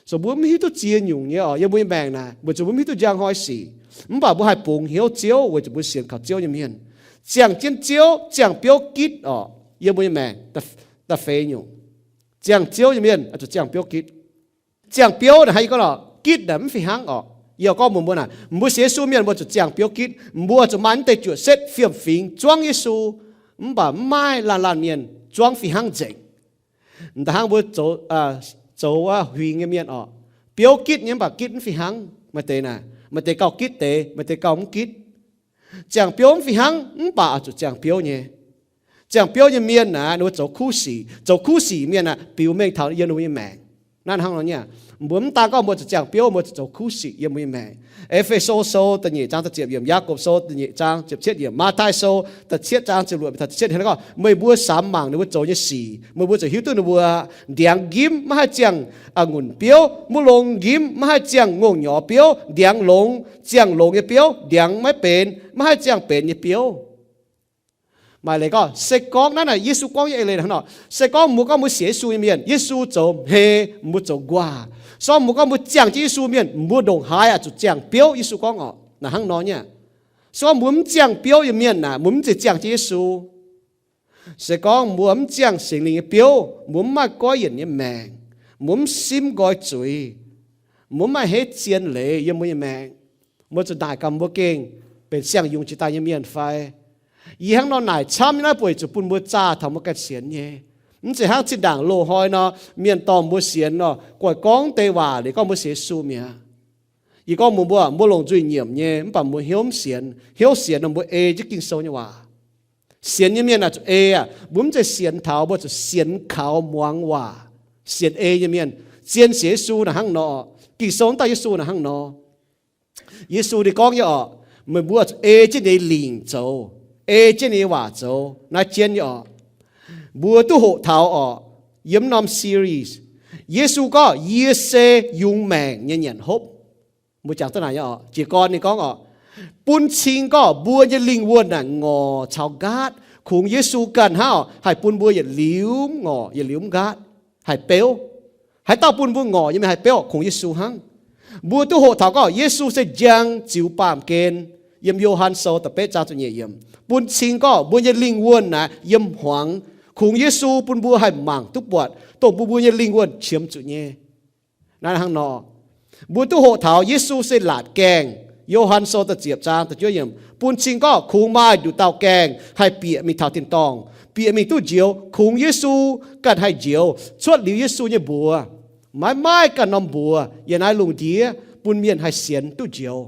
So mbuo mv hiuv duqv ziex nyungc nyei orqc, yiem mbuo nyei maengc naaic, weic zuqc mbuo mv hiuv duqv njang hnoi sic, mv baac mbuo haih bungx hnyouv Ziouv weic zuqc mbuo sienx kaux Ziouv nyei mienh. Ziangh jienv Ziouv, ziangh biouv gitv orqc, yiem mbuo nyei maengc. Da'feix nyungc, ziangh Ziouv nyei mienh oix zuqc ziangh biouv gitv. Ziangh biouv naaic hnangv yie gorngv lorqc, gitv naaic mv fih hnangv orqc. Yie gorngv mbuox mbuo naaic, mbuo sienx Yesu mienh mbuo zuqc ziangh biouv gitv. Mbuo zuqc maaih mv deix juoqc setv fiem-fingx zuangv Yesu, mv baac mv maaih laanh laanh mienh zuangv fih hnangv nzengc. M'daaih hnangv mbuo zoux, zoux huingx nyei mienh orqc, biouv gitv nyei mv baac gitv mv fih hnangv. Maaih deix naaic, maaih deix gauh gitv deix, maaih deix gauh mv gitv. Ziangh biouv mv fih hnangv mv baac oix zuqc ziangh biouv nyei. Ziangh biouv nyei mienh aeqv, ninh mbuo zoux kuv sic. Zoux kuv sic mienh aeqv, biux mengh taux yiem ninh mbuo nyei maengc. Naaiv hnangv nor nyei. Mbuo mv daan gorngv mbuo zuqc ziangh biouv, mbuo zuqc zoux kuv sic yiem mbuo nyei maengc. E^fe^so Sou da'nyeic zaang da'ziepc yiemc, Yaakopv Sou da'nyeic zaang ziepc cietv yiemc, Matv^tai Sou da'cietv zaang ziepc luoqc mingh taux ziepc cietv yiemc gorngv, meih mbuo samx mangc ninh mbuo zoux nyei sic, meih mbuo ziouc hiuv duqv ninh mbuo. Ndiangx nqimv maiv haih ziangh a'ngunc biouv, mbu'longx nqimv maiv haih ziangh ngongh nyorx biouv. Ndiangx longx ziangh longx nyei biouv, ndiangx maiv benx maiv haih ziangh benx nyei biouv. Maaih leiz gorngv, se gorngv naaiv naaic Yesu gorngv nyei eix leiz hnangv nor, se gorngv mbuo gorngv mbuo sienx Yesu nyei mienh, Yesu zoux hmei, mbuo zoux nquaah. Se gorngv mbuo gorngv mbuo ziangh jienv Yesu mienh, mbuo ndongc haaix oix zuqc ziangh biouv, Yesu gorngv orqc. Naaic hnangv nor nyei. Se gorngv mbuo mv ziangh biouv nyei mienh naaic, mbuo mv zeiz ziangh jienv Yesu. Se gorngv mbuo mv ziangh Singx Lingh nyei biouv, mbuo mv maaih goiv yienc nyei maengc, mbuo mv simv nqoi zuiz, mbuo mv maaih hneiv zien leiz yiem mbuo nyei maengc, mbuo zuqc naaic gaax mbuo gengh benx siang-yungz jiex daaih nyei mienh fai? Yie hnangv nor naaic camv nyei naaiv bueix zuqc bun mbuo zaah taux mbuo ganh sienx nyei. Mv zeiz hnangv zinh ndaangc loz-hnoi nor, mienh dorh mbuo sienx nor, goiv gorngv deix waac liuz gorngv mbuo sienx Yesu mi'aqv. Yie gorngv mbuox mbuo, mbuo longc nzuih nyiemc nyei, mv baac mbuo hnyouv mv sienx. Hnyouv sienx nor mbuo ei jienv Ging-Sou nyei waac. Sienx nyei mienh aah, zuqc ei aqv. Mbuo mv zeiz sienx taux, mbuo zuqc sienx kaux muangx waac. Sienx ei nyei mienh, zien sienx Yesu naaic hnangv nor. Ging-Sou daaih Yesu naaic hnangv nor. Yesu ninh gorngv nyei orqc, meih mbuo zuqc ei jienv ninh nyei lingc zoux, ei jienv ninh nyei waac zoux. Naaiv jienv nyei orqc. Mbuo duqv hoqc taux orqc, yiem norm series, Yesu gorngv, yie se yungz maengc nyei nyanc hopv. Mbuo jangx duqv naaic nyei orqc. Jiez gorn ninh gorngv orqc, bun cing gorngv mbuo nyei lingh wuonh naaic ngorc caux nqaatv. Kungx Yesu ganh hnangv orqc, haih bun mbuo yietc liuz mv ngorc, yietc liuz mv nqaatv, haih beuv. Haaix dauh bun mbuo ngorc nyei mienh haih beuv? Kungx Yesu hnangv. Mbuo duqv hoqc taux gorngv Yesu se njang ziux baamh gen. Yiem Yo^han Sou da'betv zaang ziepc nyeic yiemc, bun cing gorngv mbuo nyei lingh wuonh naaic yiem hmuangx. Kungx Yesu bun mbuo haih mangc duqv buatc, dongh bun mbuo nyei lingh wuonh qiemx zuqc nyei. Naaiv hnangv nor, mbuo duqv hoqc taux Yesu se laatc gaengh. Yo^han Sou da'ziepc zaang da'juov yiemc, bun cing gorngv kungx maaih nduqc dauh gaengh haih bieqc mingh taux tin-dorngh, bieqc mingh duqv njoux. Kungx Yesu ganh haih njoux. Cuotv liuz Yesu nyei mbuox, maiv maaih ganh norm mbuox yiem naaiv lungh ndiev bun mienh haih sienx duqv njoux.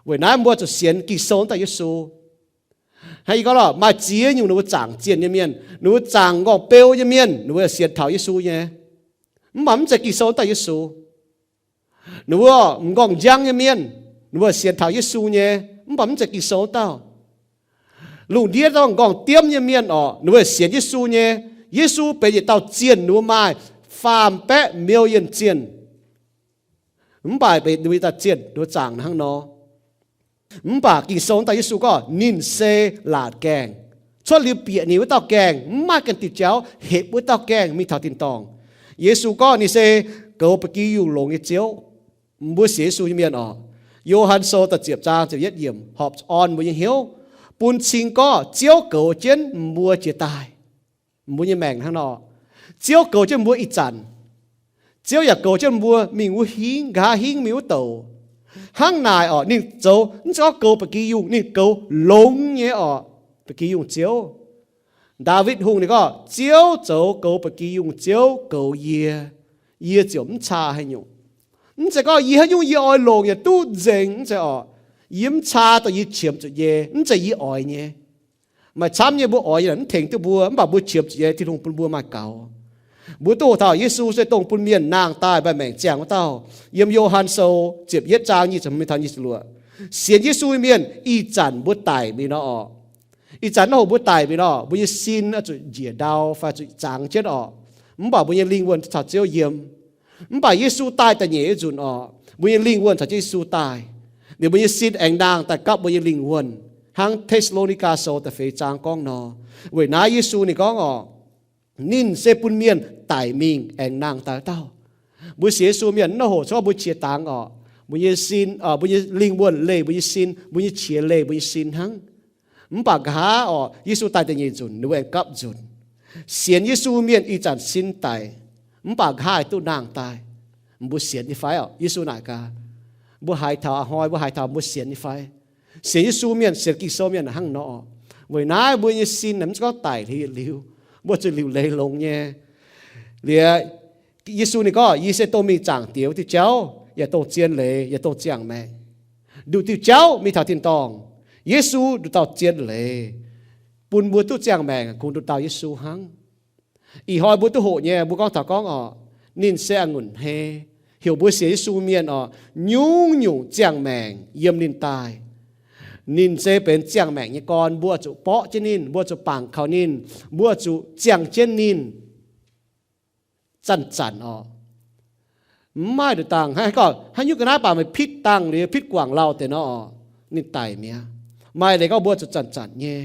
Weic naaiv mbuo zuqc sienx Ging-Sou daaih Yesu. Hnangv yie gorngv lorqc, maaih ziex nyungc ninh mbuo zaangc zienh nyei mienh, ninh mbuo zaangc m'nqorngv beu nyei mienh, ninh mbuo sienx taux Yesu nyei. Mv baac mv zeiz Ging-Sou daaih Yesu. Ninh mbuo m'nqorngv njang nyei mienh, ninh mbuo sienx taux Yesu nyei, mv baac mv zeiz Ging-Sou dauh. Lungh ndiev dauh m'nqorngv diemv nyei mienh orqc, ninh mbuo sienx Yesu nyei. Yesu benx yietc dauh zienh, ninh mbuo maaih faam baeqv million zienh. Mv baac benx ninh mbuo yietc dauh zienh, ninh mbuo zaangc hnangv nor. Mv baac Ging-Sou daaih Yesu gorngv ninh se laatc gaengh. Cuotv liuz bieqc ninh wuov dauh gaengh, mv maaih ganh diuh jauv hepc wuov dauh gaengh mingh taux tin-dorngh. Yesu gorngv ninh se goux ba'gi yungh longx nyei Ziouv. Mbuo sienx Yesu nyei mienh orqc, Yo^han Sou da'ziepc zaang ziepc yietv yiemc horpc orn mbuo nyei hnyouv, bun cing gorngv Ziouv goux jienv mbuo jiex daaih. Mbuo nyei maengc hnangv nor, Ziouv goux jienv mbuo ih zanc. Ziouv yaac goux jienv mbuo mingh wuov hingv, nqa'haav hingv mingh wuov douc. Hnangv naaic orqc, ninh zoux mv zeiz gorngv goux ba'gi yungh, ninh goux longx nyei orqc, ba'gi yungh Ziouv. Ndaawitv Hungh ninh gorngv, Ziouv zoux goux ba'gi yungh Ziouv goux yie, yie ziouc mv caa haaix nyungc. Mv zeiz gorngv yie haaix nyungc yie oix longc yaac duqv nzengc, mv zeiz orqc. Yie mv caa dongh yie qiemx zuqc nyei, mv zeiz yie oix nyei. Maaih camv nyei mbuo oix nyei mv tengx duqv mbuo, mv baac mbuo qiemx zuqc nyei Tin-Hungh bun mbuo maaih gaux. Mbuo duqv hoqc taux Yesu se dongh bun mienh nangh daaih maaih maengc ziangh wuov dauh. Yiem Yo^han Sou ziepc yietv zaang nyic ziepc hmz mingh taux nyic ziepc luoqc. Sienx Yesu mienh ih zanc mbuo daic mingh nor orqc. Ih zanc naaiv hoc mbuo daic mingh nor, mbuo nyei sin oix zuqc njiec ndau fai zuqc zangx jienv orqc. Mv baac mbuo nyei lingh wuonh caux Ziouv yiem. Mv baac Yesu daaih da'nyeic nyei nzunc orqc, mbuo nyei lingh wuonh caux jienv Yesu daaih. Ninh mbuo nyei sin aengx nangh daaih gapv mbuo nyei lingh wuonh. Hnangv Te^saa^lo^ni^gaa Sou da'feix zaang gorngv nor. Weic naaiv Yesu ninh gorngv orqc, ninh se bun mienh daic mingh aengx nangh daaih wuov dauh. Mbuo sienx Yesu mienh naaiv hoc se gorngv mbuo qiex dangx orqc, mbuo nyei sin, mbuo nyei lingh wuonh leih mbuo nyei sin, mbuo nyei qiex leih mbuo nyei sin hnangv. Mv baac nqa'haav orqc, Yesu daaih da'nyeic nzunc ninh mbuo aengx gapv nzunc. Sienx Yesu mienh ih zanc sin daic, mv baac nqa'haav duqv nangh daaih. Mbuo sienx nyei fai orqc? Yesu naaic gaax, mbuo haiz taux a'hnoi, mbuo haiz taux, mbuo sienx nyei fai? Sienx Yesu mienh, sienx Ging-Sou mienh hnangv nor orqc. Weic naaiv mbuo nyei sin mv zeiz gorngv daic liuz, mbuo zuqc liuc leiz longx nyei. Liuz, Yesu ninh gorngv, Yie se dongh mingh Zaangc Diex wuov diuh jauv, yaac dongh zien leiz, yaac dongh ziangh maengc. Nduqc diuh jauv mingh taux tin-dorngh. Yesu nduqc dauh zien leiz, bun mbuo duqv ziangh maengc kungx nduqc dauh Yesu hnangv. Ih hnoi mbuo duqv hoqc nyei, mbuo gorngv taux gorngv orqc, ninh se a'ngunc hmei. Heuc mbuo sienx Yesu mienh orqc, nyungc-nyungc ziangh maengc yiem ninh daaih. Ninh se benx ziangh maengc nyei gorn, mbuo zuqc borqv jienv ninh, mbuo zuqc bangc kaux ninh, mbuo zuqc ziangh jienv ninh. Zanc-zanc orqc. Mv maaih nduqc dangh, haaix gorngv haaix nyungc ga'naaiv baac meih pitv dangh liuz pitv guangc lauh deix nor orqc, ninh daic mi'aqv. Maaih leiz gorngv mbuo zuqc zanc-zanc nyei.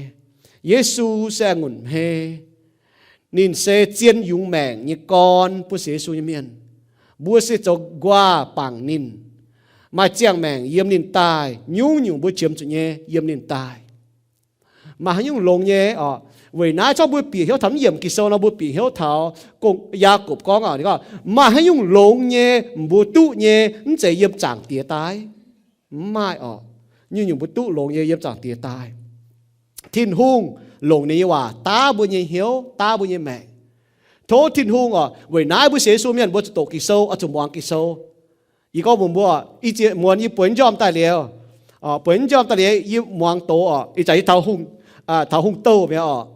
Yesu se a'ngunc hmei. Ninh se zien yungz maengc nyei gorn bun sienx Yesu nyei mienh. Mbuo se zoux nquaah bangc ninh. Maaih ziangh maengc yiem ninh daaih, nyungc-nyungc mbuo qiemx zuqc nyei yiem ninh daaih. Maaih haaix nyungc longx nyei orqc? Weic naaiv corc mbuo bieqc hnyouv taux mv yiemc Ging-Sou nor, mbuo bieqc hnyouv taux gong, Yaagorpc gorngv orqc, ninh gorngv maaih haaix nyungc longx nyei, mbuo duqv nyei, mv zeiz yiem Zaangc Diex daaih. Mv maaih orqc. Nyungc-nyungc mbuo duqv longx nyei yiem Zaangc Diex daaih. Tin-Hungh longc ninh nyei waac daav mbuo nyei hnyouv, daav mbuo nyei maengc. Tov Tin-Hungh orqc, weic naaiv mbuo sienx Yesu mienh mbuo zuqc doqc Ging-Sou, oix zuqc muangx Ging-Sou. Yie gorngv mbuox mbuo, ih ziex muonz yie bueix njormh daaih liuz, bueix njormh daaih liuz yie muangx doz orqc, ih zanc yie taux hungh, taux hungh douh mi'aqv orqc.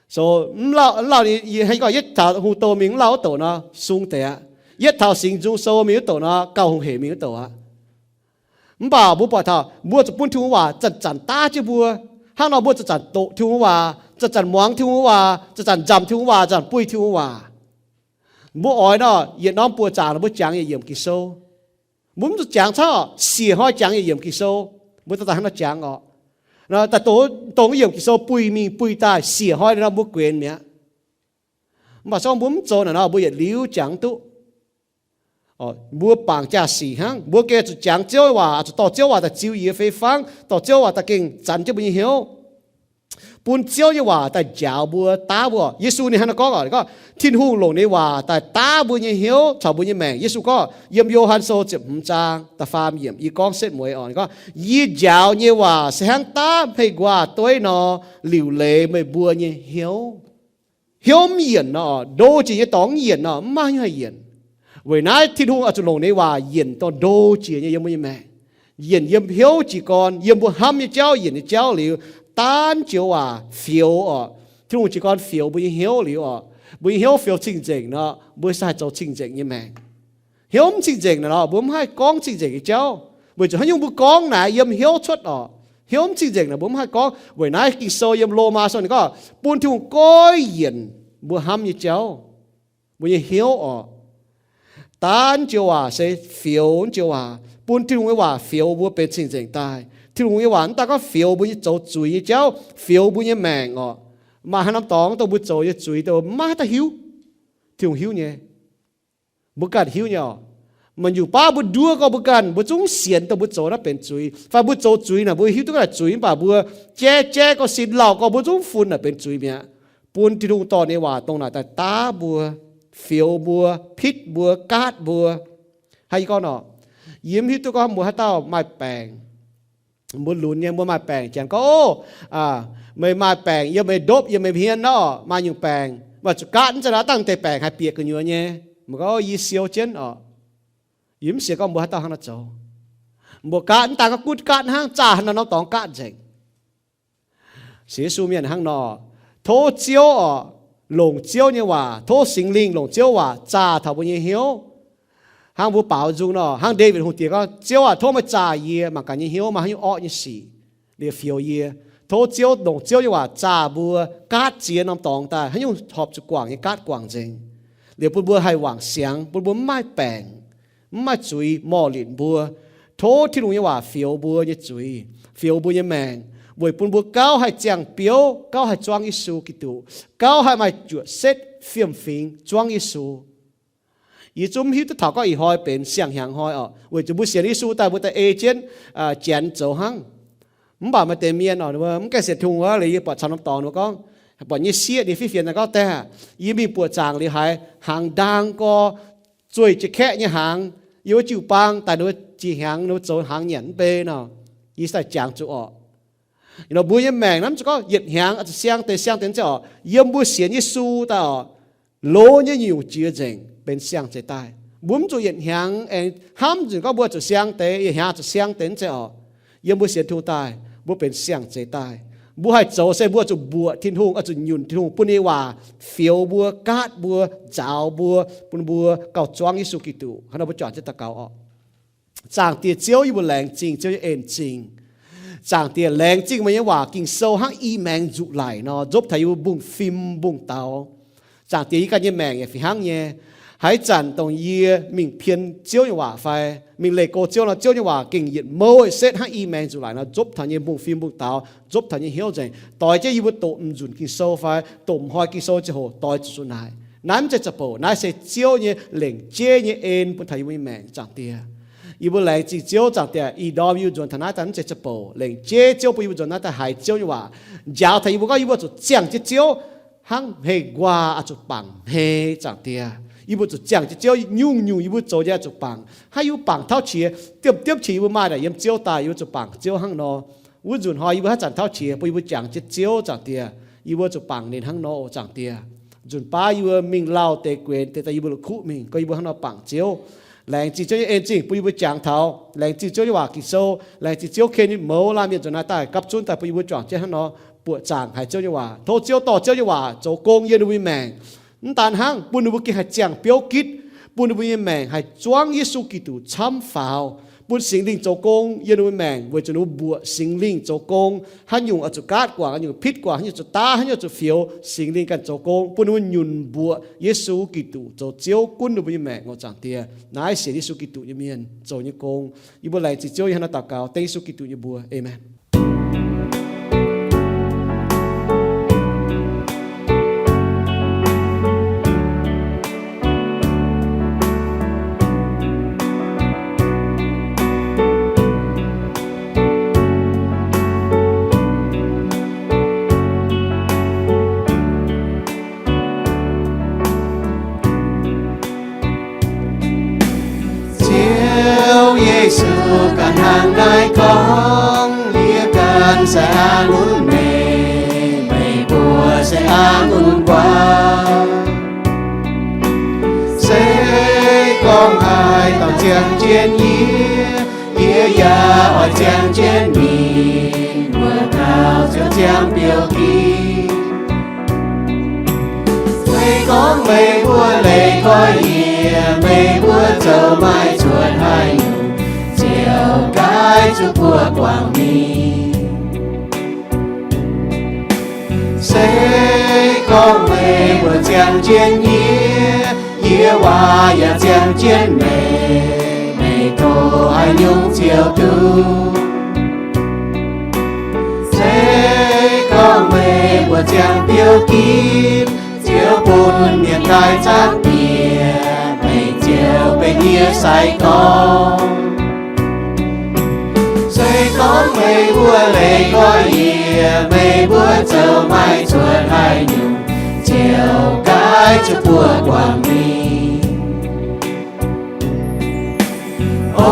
So, mv lauh, mv lauh, yie gorngv yietv taux hungh douh mingh mv lauh wuov douc nor, sung deix aqv. Yietv taux Singx Nzung Sou mingh wuov douc nor, gauh hungh heic mingh wuov douc aqv. Mv baac mbuo buatc taux mbuo zuqc bun Tin-Hungh waac zanc-zanc daav jienv mbuo. Hnangv nor mbuo zanc-zanc doqc Tin-Hungh waac, zanc-zanc muangx Tin-Hungh waac, zanc-zanc nzamc Tin-Hungh waac, zanc-zanc buih Tin-Hungh waac. Mbuo oix nor, yietc norm buoz zaangc nor mbuo jangx yietc yiemc Ging-Sou. Mbuo mv zuqc jangx cauv, siec hnoi jangx yietc yiemc Ging-Sou. Mbuo daaih hnangv nor jangx orqc. Daaih dongh, dongh yiemc Ging-Sou buih mingh buih daaih, siec hnoi nor mbuo guenx mi'aqv. Mv baac se gorngv mbuo mv zoux naaic nor, mbuo yietc liuz jangx mv duqv. Mbuo bangc jaa-sic hnangv. Mbuo gengh zuqc jangx Ziouv nyei waac, zuqc dorh Ziouv waac daaih ziux yie fei fangv, dorh Ziouv waac daaih gengh zanc jienv mbuo nyei hnyouv, bun Ziouv nyei waac daaih njaaux mbuo, daav mbuo. Yesu ninh hnangv naaiv gorngv, gorngv, Tin-Hungh longc ninh nyei waac daaih daav mbuo nyei hnyouv caux mbuo nyei maengc. Yesu gorngv yiem Yo^han Sou ziepc hmz zaang da'faam yiemc, yie gorngv setv mueiz orqc, gorngv, Yie njaaux nyei waac se hnangv daav hmei-nquaah dueiv nor, liuc leiz meih mbuo nyei hnyouv. Hnyouv mv yienc nor, ndo jiex nyei dorngx mv yienc nor, mv maaih haaix nyungc haih yienc. Weic naaiv Tin-Hungh oix zuqc longc ninh nyei waac yienc dorh ndo jiex nyei yiem mbuo nyei maengc, yienc yiem hnyouv jiez gorn, yiem mbuo hnamv nyei jauv, yienc nyei jauv liuz, daanv joux waac fioux orqc. Tin-Hungh jiez gorn fioux mbuo nyei hnyouv liuz orqc, mbuo nyei hnyouv fioux cing-nzengc nor, mbuo se haih zoux cing-nzengc nyei maengc. Hnyouv mv cing-nzengc naaic nor, mbuo mv haih gorngv cing-nzengc nyei jauv. Weic zuqc haaix nyungc mbuo gorngv naaic yiem hnyouv cuotv orqc. Hnyouv mv cing-nzengc naaic mbuo mv haih gorngv. Weic naaiv Ging-Sou yiem Lomaa Sou ninh gorngv, bun Tin-Hungh goiv yienc mbuo hnamv nyei jauv, mbuo nyei hnyouv orqc. Daanv joux waac se fioux joux waac, bun Tin-Hungh nyei waac fioux mbuo benx cing-nzengc daaih. Tin-Hungh nyei waac mv daaih gorngv fioux mbuo nyei zoux zuiz nyei jauv, fioux mbuo nyei maengc orqc. Maaih haaix norm dorngx dongh mbuo zoux nyei zuiz dongh maiv maaih haaix dauh hiuv. Tin-Hungh hiuv nyei. Mbuo ganh hiuv nyei orqc. Maaih nyungc baav mbuo nduov gorngv mbuo ganh, mbuo zungv sienx dongh mbuo zoux naaiv benx zuiz. Fai mbuo zoux zuiz naaic mbuo hiuv duqv ganh zuiz, mv baac mbuo jaiv jaiv gorngv sin lauh gorngv mbuo zungv fun naaic benx zuiz mi'aqv. Bun Tin-Hungh dorh ninh nyei waac dongh naaic daaih daav mbuo, fioux mbuo, pitv mbuo, gaatv mbuo. Hnangv yie gorngv nor, Yie mv hiuv duqv gorngv mbuo haaix dauh maaih baengc, mbuo lunx nyei, mbuo maaih baengc, janx gorngv, O, meih maaih baengc, yiem meih ndopv, yiem meih hmien nor, maaih nyungc baengc, meih zuqc gaatv, mv zeiz nor dangh deix baengc haih bieqc gu'nyuoz nyei. Meih gorngv, O, yie siou jienv oc. Yie mv sienx gorngv mbuo haaix dauh hnangv naaiv zoux. Mbuo gaatv, mv daan gorngv gunv gaatv hnangv, zaah hnangv norm dorngx gaatv nzengc. Sienx Yesu mienh hnangv nor, tov Ziouv oc, longc Ziouv nyei waac, tov Singx Lingh longc Ziouv waac zaah taux mbuo nyei hnyouv. Hnangv mbuo baaux nzung nor, hnangv Ndaawitv Hungh diex gorngv, Ziouv aac, tov meih zaah yie mangc gaax nyei hnyouv maaih haaix nyungc orqv nyei sic, liepc fioux yie. Tov Ziouv, longc Ziouv nyei waac zaah mbuo, gaatv ziex norm dorngx daaih, haaix nyungc horpc zuqc guangc nyei gaatv guangc nzengc, liepc bun mbuo haih wangc siangx, bun mbuo mv maaih baengc, mv maaih zuiz morh-litc mbuo. Tov Tin-Hungh nyei waac fioux mbuo nyei zuiz, fioux mbuo nyei maengc, weic bun mbuo gauh haih ziangh biouv, gauh haih zuangv Yesu Giduc, gauh haih maaih juoqc setv fiem-fingx zuangv Yesu. Yie zungv mv hiuv duqv taux gorngv ih hnoi benx siang-hnyangx hnoi oc, weic zuqc mbuo sienx Yesu daaih mbuo daaih ei jienv Janx zoux hnangv. Mv baac maaih deix mienh oc, mv gaengh sienx Tin-Hungh wuov, liuz yie buatc caux norm dorngx mbuo gorngv, buatc nyei sieqv ninh fiev fienx daaih gorngv, Daaih aac, yie mingh buoqc zaangc liuz haiz hnaangx ndaang gorx, zueih jiex kaeqv nyei hnaangx, yiem wuov jiu-baang daaih ninh mbuo jiex hnyangx, ninh mbuo zoux hnaangx nyanc mv bei nor, yie daaih jangx zuqc orqc. Nor mbuo nyei maengc naaiv mv zuqc gorngv yietc hnyangx oix zuqc siang deix siang deix nzengc orqc. Yiem mbuo sienx Yesu daaih oc, loz nyei nyungc-nyungc jiex nzengc benx siang-zeix daaih. Mbuo mv zuqc yietc hnyangx aengx hnamv nzunc gorngv mbuo zuqc siang deix, yietc hnyangx zuqc siang deix nzengc orqc. Yiem mbuo sienx Tin-Hungh daaih, mbuo benx siang-zeix daaih. Mbuo haih zoux se mbuo zuqc mbuoqc Tin-Hungh, oix zuqc nyunc Tin-Hungh bun ninh nyei waac fioux mbuo, gaatv mbuo, nzaaux mbuo, bun mbuo gauh zuangv Yesu Giduc. Hnangv nor mbuo juangc jienv daux gaux orqc. Zaangc Diex Ziouv, yie mbuo laengz zingh Ziouv nyei en-zingh. Zaangc Diex, laengz zingh meih nyei waac Ging-Sou hnangv i maengx nzuqc laic nor, nzopv taux yie mbuo mbungv-fim mbungv-daux. Zaangc Diex, yie ganh nyei maengc yaac fih hnangv nyei. Haaix zanc dongh yie mingh pien Ziouv nyei waac fai mingh leih go Ziouv nor, Ziouv nyei waac gengh yietc mouv setv hnangv i maengx nzuqc laic nor, nzopv taux nyei mbungv-fim mbungv-daux, nzopv taux nyei hnyouv nzengc. Doix jienv yie mbuo doqc mv nzunc Ging-Sou fai doqc mv hnoi Ging-Sou ziangh hoc doix zuqc zuqc naaic. Naaiv mv zeiz za'bouc, naaiv se Ziouv nyei lengc jeiv nyei en bun taux yie mbuo nyei maengc, Zaangc Diex. Yie mbuo laengz zingh Ziouv, Zaangc Diex, ih ndorm yie mbuo nzuonx taux naaiv daaih mv zeiz za'bouc. Lengc jeiv Ziouv bun yie mbuo nzuonx naaiv daaih haiz Ziouv nyei waac, njaaux taux yie mbuo gorngv yie mbuo zuqc ziangh jienv Ziouv hnangv hmei nquaah oix zuqc bangc hmei, Zaangc Diex. Yie mbuo zuqc ziangh jienv Ziouv, nyungc-nyungc yie mbuo zoux nyei oix zuqc bangc. Hnangv yie mbuo bangc tauv qiex, diemv diemv qiex yie mbuo maaih naaic yiem Ziouv daaih, yie mbuo zuqc bangc Ziouv hnangv nor. Wuov nzunc hnoi yie mbuo haaix zanc tauv qiex bun yie mbuo jangx jienv Ziouv, Zaangc Diex, yie mbuo zuqc bangc ninh hnangv nor, Zaangc Diex. Nzunc baav yie mbuo mingh lauh deix guenx deix daaih yie mbuo la'kuqv mingh, gorngv yie mbuo hnangv nor bangc Ziouv. Laengz zingh Ziouv nyei en-zingh bun yie mbuo jangx taux. Laengz zingh Ziouv nyei waac Ging-Sou. Laengz zingh Ziouv ken nyei mouz laanh mienh nzuonx naaiv daaih gapv zunv daaih bun yie mbuo juangc jienv hnangv nor buoqc zaangc haiz Ziouv nyei waac. Tov Ziouv dorh Ziouv nyei waac zoux gong yiem ninh mbuo nyei maengc. Mv daan hnangv, bun ninh mbuo gengh haih ziangh biouv gitv, bun ninh mbuo nyei maengc haih zuangv Yesu Giduc camv faaux, bun Singx Lingh zoux gong yiem ninh mbuo maengc, weic zuqc ninh mbuo mbuoqc Singx Lingh zoux gong. Haaix nyungc oix zuqc gaatv guangc, haaix nyungc pitv guangc, haaix nyungc zuqc daav, haaix nyungc zuqc fioux, Singx Lingh ganh zoux gong, bun ninh mbuo nyunc mbuoqc Yesu Giduc zoux Ziouv gunv ninh mbuo nyei maengc oc, Zaangc Diex. Naaiv sienx Yesu Giduc nyei mienh zoux nyei gong. Yie mbuo laengz zingh Ziouv, yie hnangv naaiv daux gaux dengv Yesu Giduc nyei mbuox. Aamen. Ziouv Yesu ganh hnangv naaiv gorngv, yie ganh se a'ngunc meih, meih mbuo se a'ngunc nquaah. Se gorngv haaix dauh ziangh jienv yie, yie yaac oix ziangh jienv ninh, mbuo taux ziouc ziangh biouv gitv. Se gorngv meih mbuo leih nqoi yie, meih mbuo zoux maaih cuotv haaix nyungc, ziouc gaaiv zuqc buoqc guangc mingh. Se gorngv meih mbuo ziangh jienv yie, yie waac yaac ziangh jienv meih, meih tov haaix nyungc ziouc duqv. Se gorngv meih mbuo ziangh biouv gitv, ziouc bun mienh daaih zaangc bieqc, meih ziouc benx yie sai-gorx. Se gorngv meih mbuo leih nqoi yie, meih mbuo zoux maaih cuotv haaix nyungc, ziouc gaaiv zuqc buoqc guangc mingh. O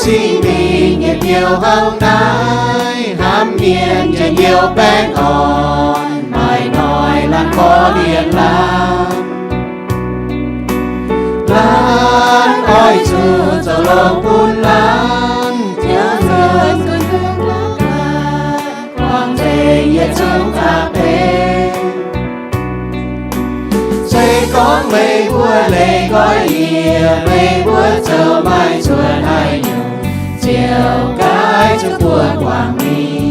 Singx Lingh nyei biouv hnangv naaiv, hnamv mienh njien-youh baengh orn, maaih noic laanh korv-lienh laanh. Laanh oix zuqc zoux longx bun laanh, ziouc zunh kuv longx, buangh nzengc yietc zungv aqc beiv. Se gorngv meih mbuo leih nqoi yie, meih mbuo zoux maaih zuqc haaix nyungc, ziouc gaaiv zuqc buo guangc mingh.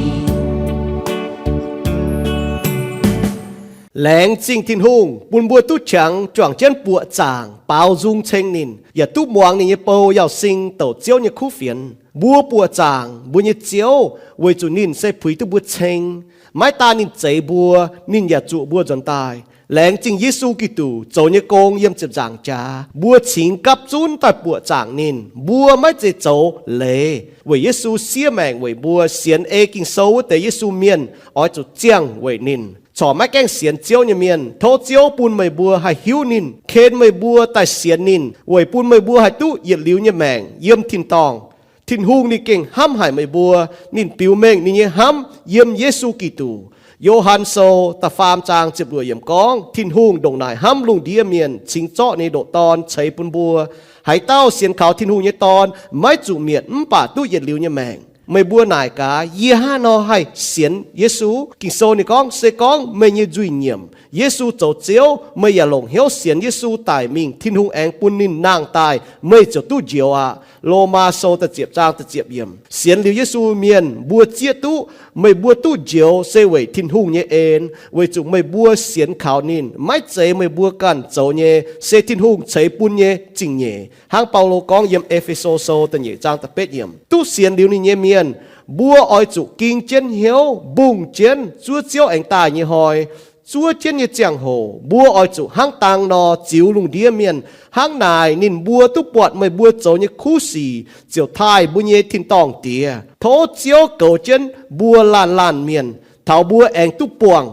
Laengz zingh Tin-Hungh bun mbuo duqv qangx juangc jienv buoqc zaangc baaux nzung ceng ninh, yaac duqv muangx ninh nyei bou Yauz Sing douc Ziouv nyei kuv fienx. Mbuo buoqc zaangc mbuo nyei Ziouv weic zuqc ninh se puix duqv mbuo ceng. Maiv daan ninh zeix mbuo, ninh yaac zuqc mbuo nzuonx daaih. Laengz zingh Yesu Giduc zoux nyei gong yiem ziepc nzaangc jaax, mbuo cingx gapv zunv daaih buoqc zaangc ninh. Mbuo maiv zeiz zoux leiz, weic Yesu siev maengc weic mbuo. Sienx ei Ging-Sou wuov deix Yesu mienh oix zuqc ziangh weic ninh. Corc maiv gaengh sienx Ziouv nyei mienh, tov Ziouv bun meih mbuo haih hiuv ninh, ken meih mbuo daaih sienx ninh, weic bun meih mbuo haih duqv yietc liuz nyei maengc yiem tin-dorngh. Tin-Hungh ninh gengh hnamv haic meih mbuo. Ninh biux mengh ninh nyei hnamv yiem Yesu Giduc. Yo^han Sou da'faam zaang ziepc luoqc yiemc gorngv, Tin-Hungh ndongc naaic hnamv lungh ndiev mienh, cingx zorqv ninh nyei ndoqc Dorn ceix bun mbuo. Haaix dauh sienx kaux Tin-Hungh nyei Dorn maiv zuqc mietc mv baac duqv yietc liuz nyei maengc. Meih mbuo naaic gaax, yie hnangv haaix nor haih sienx Yesu? Ging-Sou ninh gorngv, se gorngv meih nyei nzuih nyiemc Yesu zoux Ziouv, meih yaac longc hnyouv sienx Yesu daic mingh, Tin-Hungh aengx bun ninh nangh daaih, meih ziouc duqv njoux aqv. Lomaa Sou da'ziepc zaang da'ziepc yiemc. Sienx liuz Yesu mienh mbuo zieqv duqv, meih mbuo duqv njoux se weic Tin-Hungh nyei en, weic zuqc meih mbuo sienx kaux ninh. Maiv zeiz meih mbuo ganh zoux nyei, se Tin-Hungh ceix bun nyei zingh nyeic. Hnangv Baulo gorngv yiem E^fe^so Sou da'nyeic zaang da'betv yiemc. Duqv sienx liuz ninh nyei mienh, mbuo oix zuqc ging jienv hnyouv, mbungh jienv zuov Ziouv aengx daaih nyei hnoi. Zuov jienv nyei ziangh hoc mbuo oix zuqc hnangv dang nor ziux lungh ndiev mienh. Hnangv naaic ninh mbuo duqv buatc meih mbuo zoux nyei kuv sic, ziouc taaih mbuo nyei tin-dorngh Diex. Tov Ziouv goux jienv mbuo laanh laanh mienh, taux mbuo aengx duqv buangh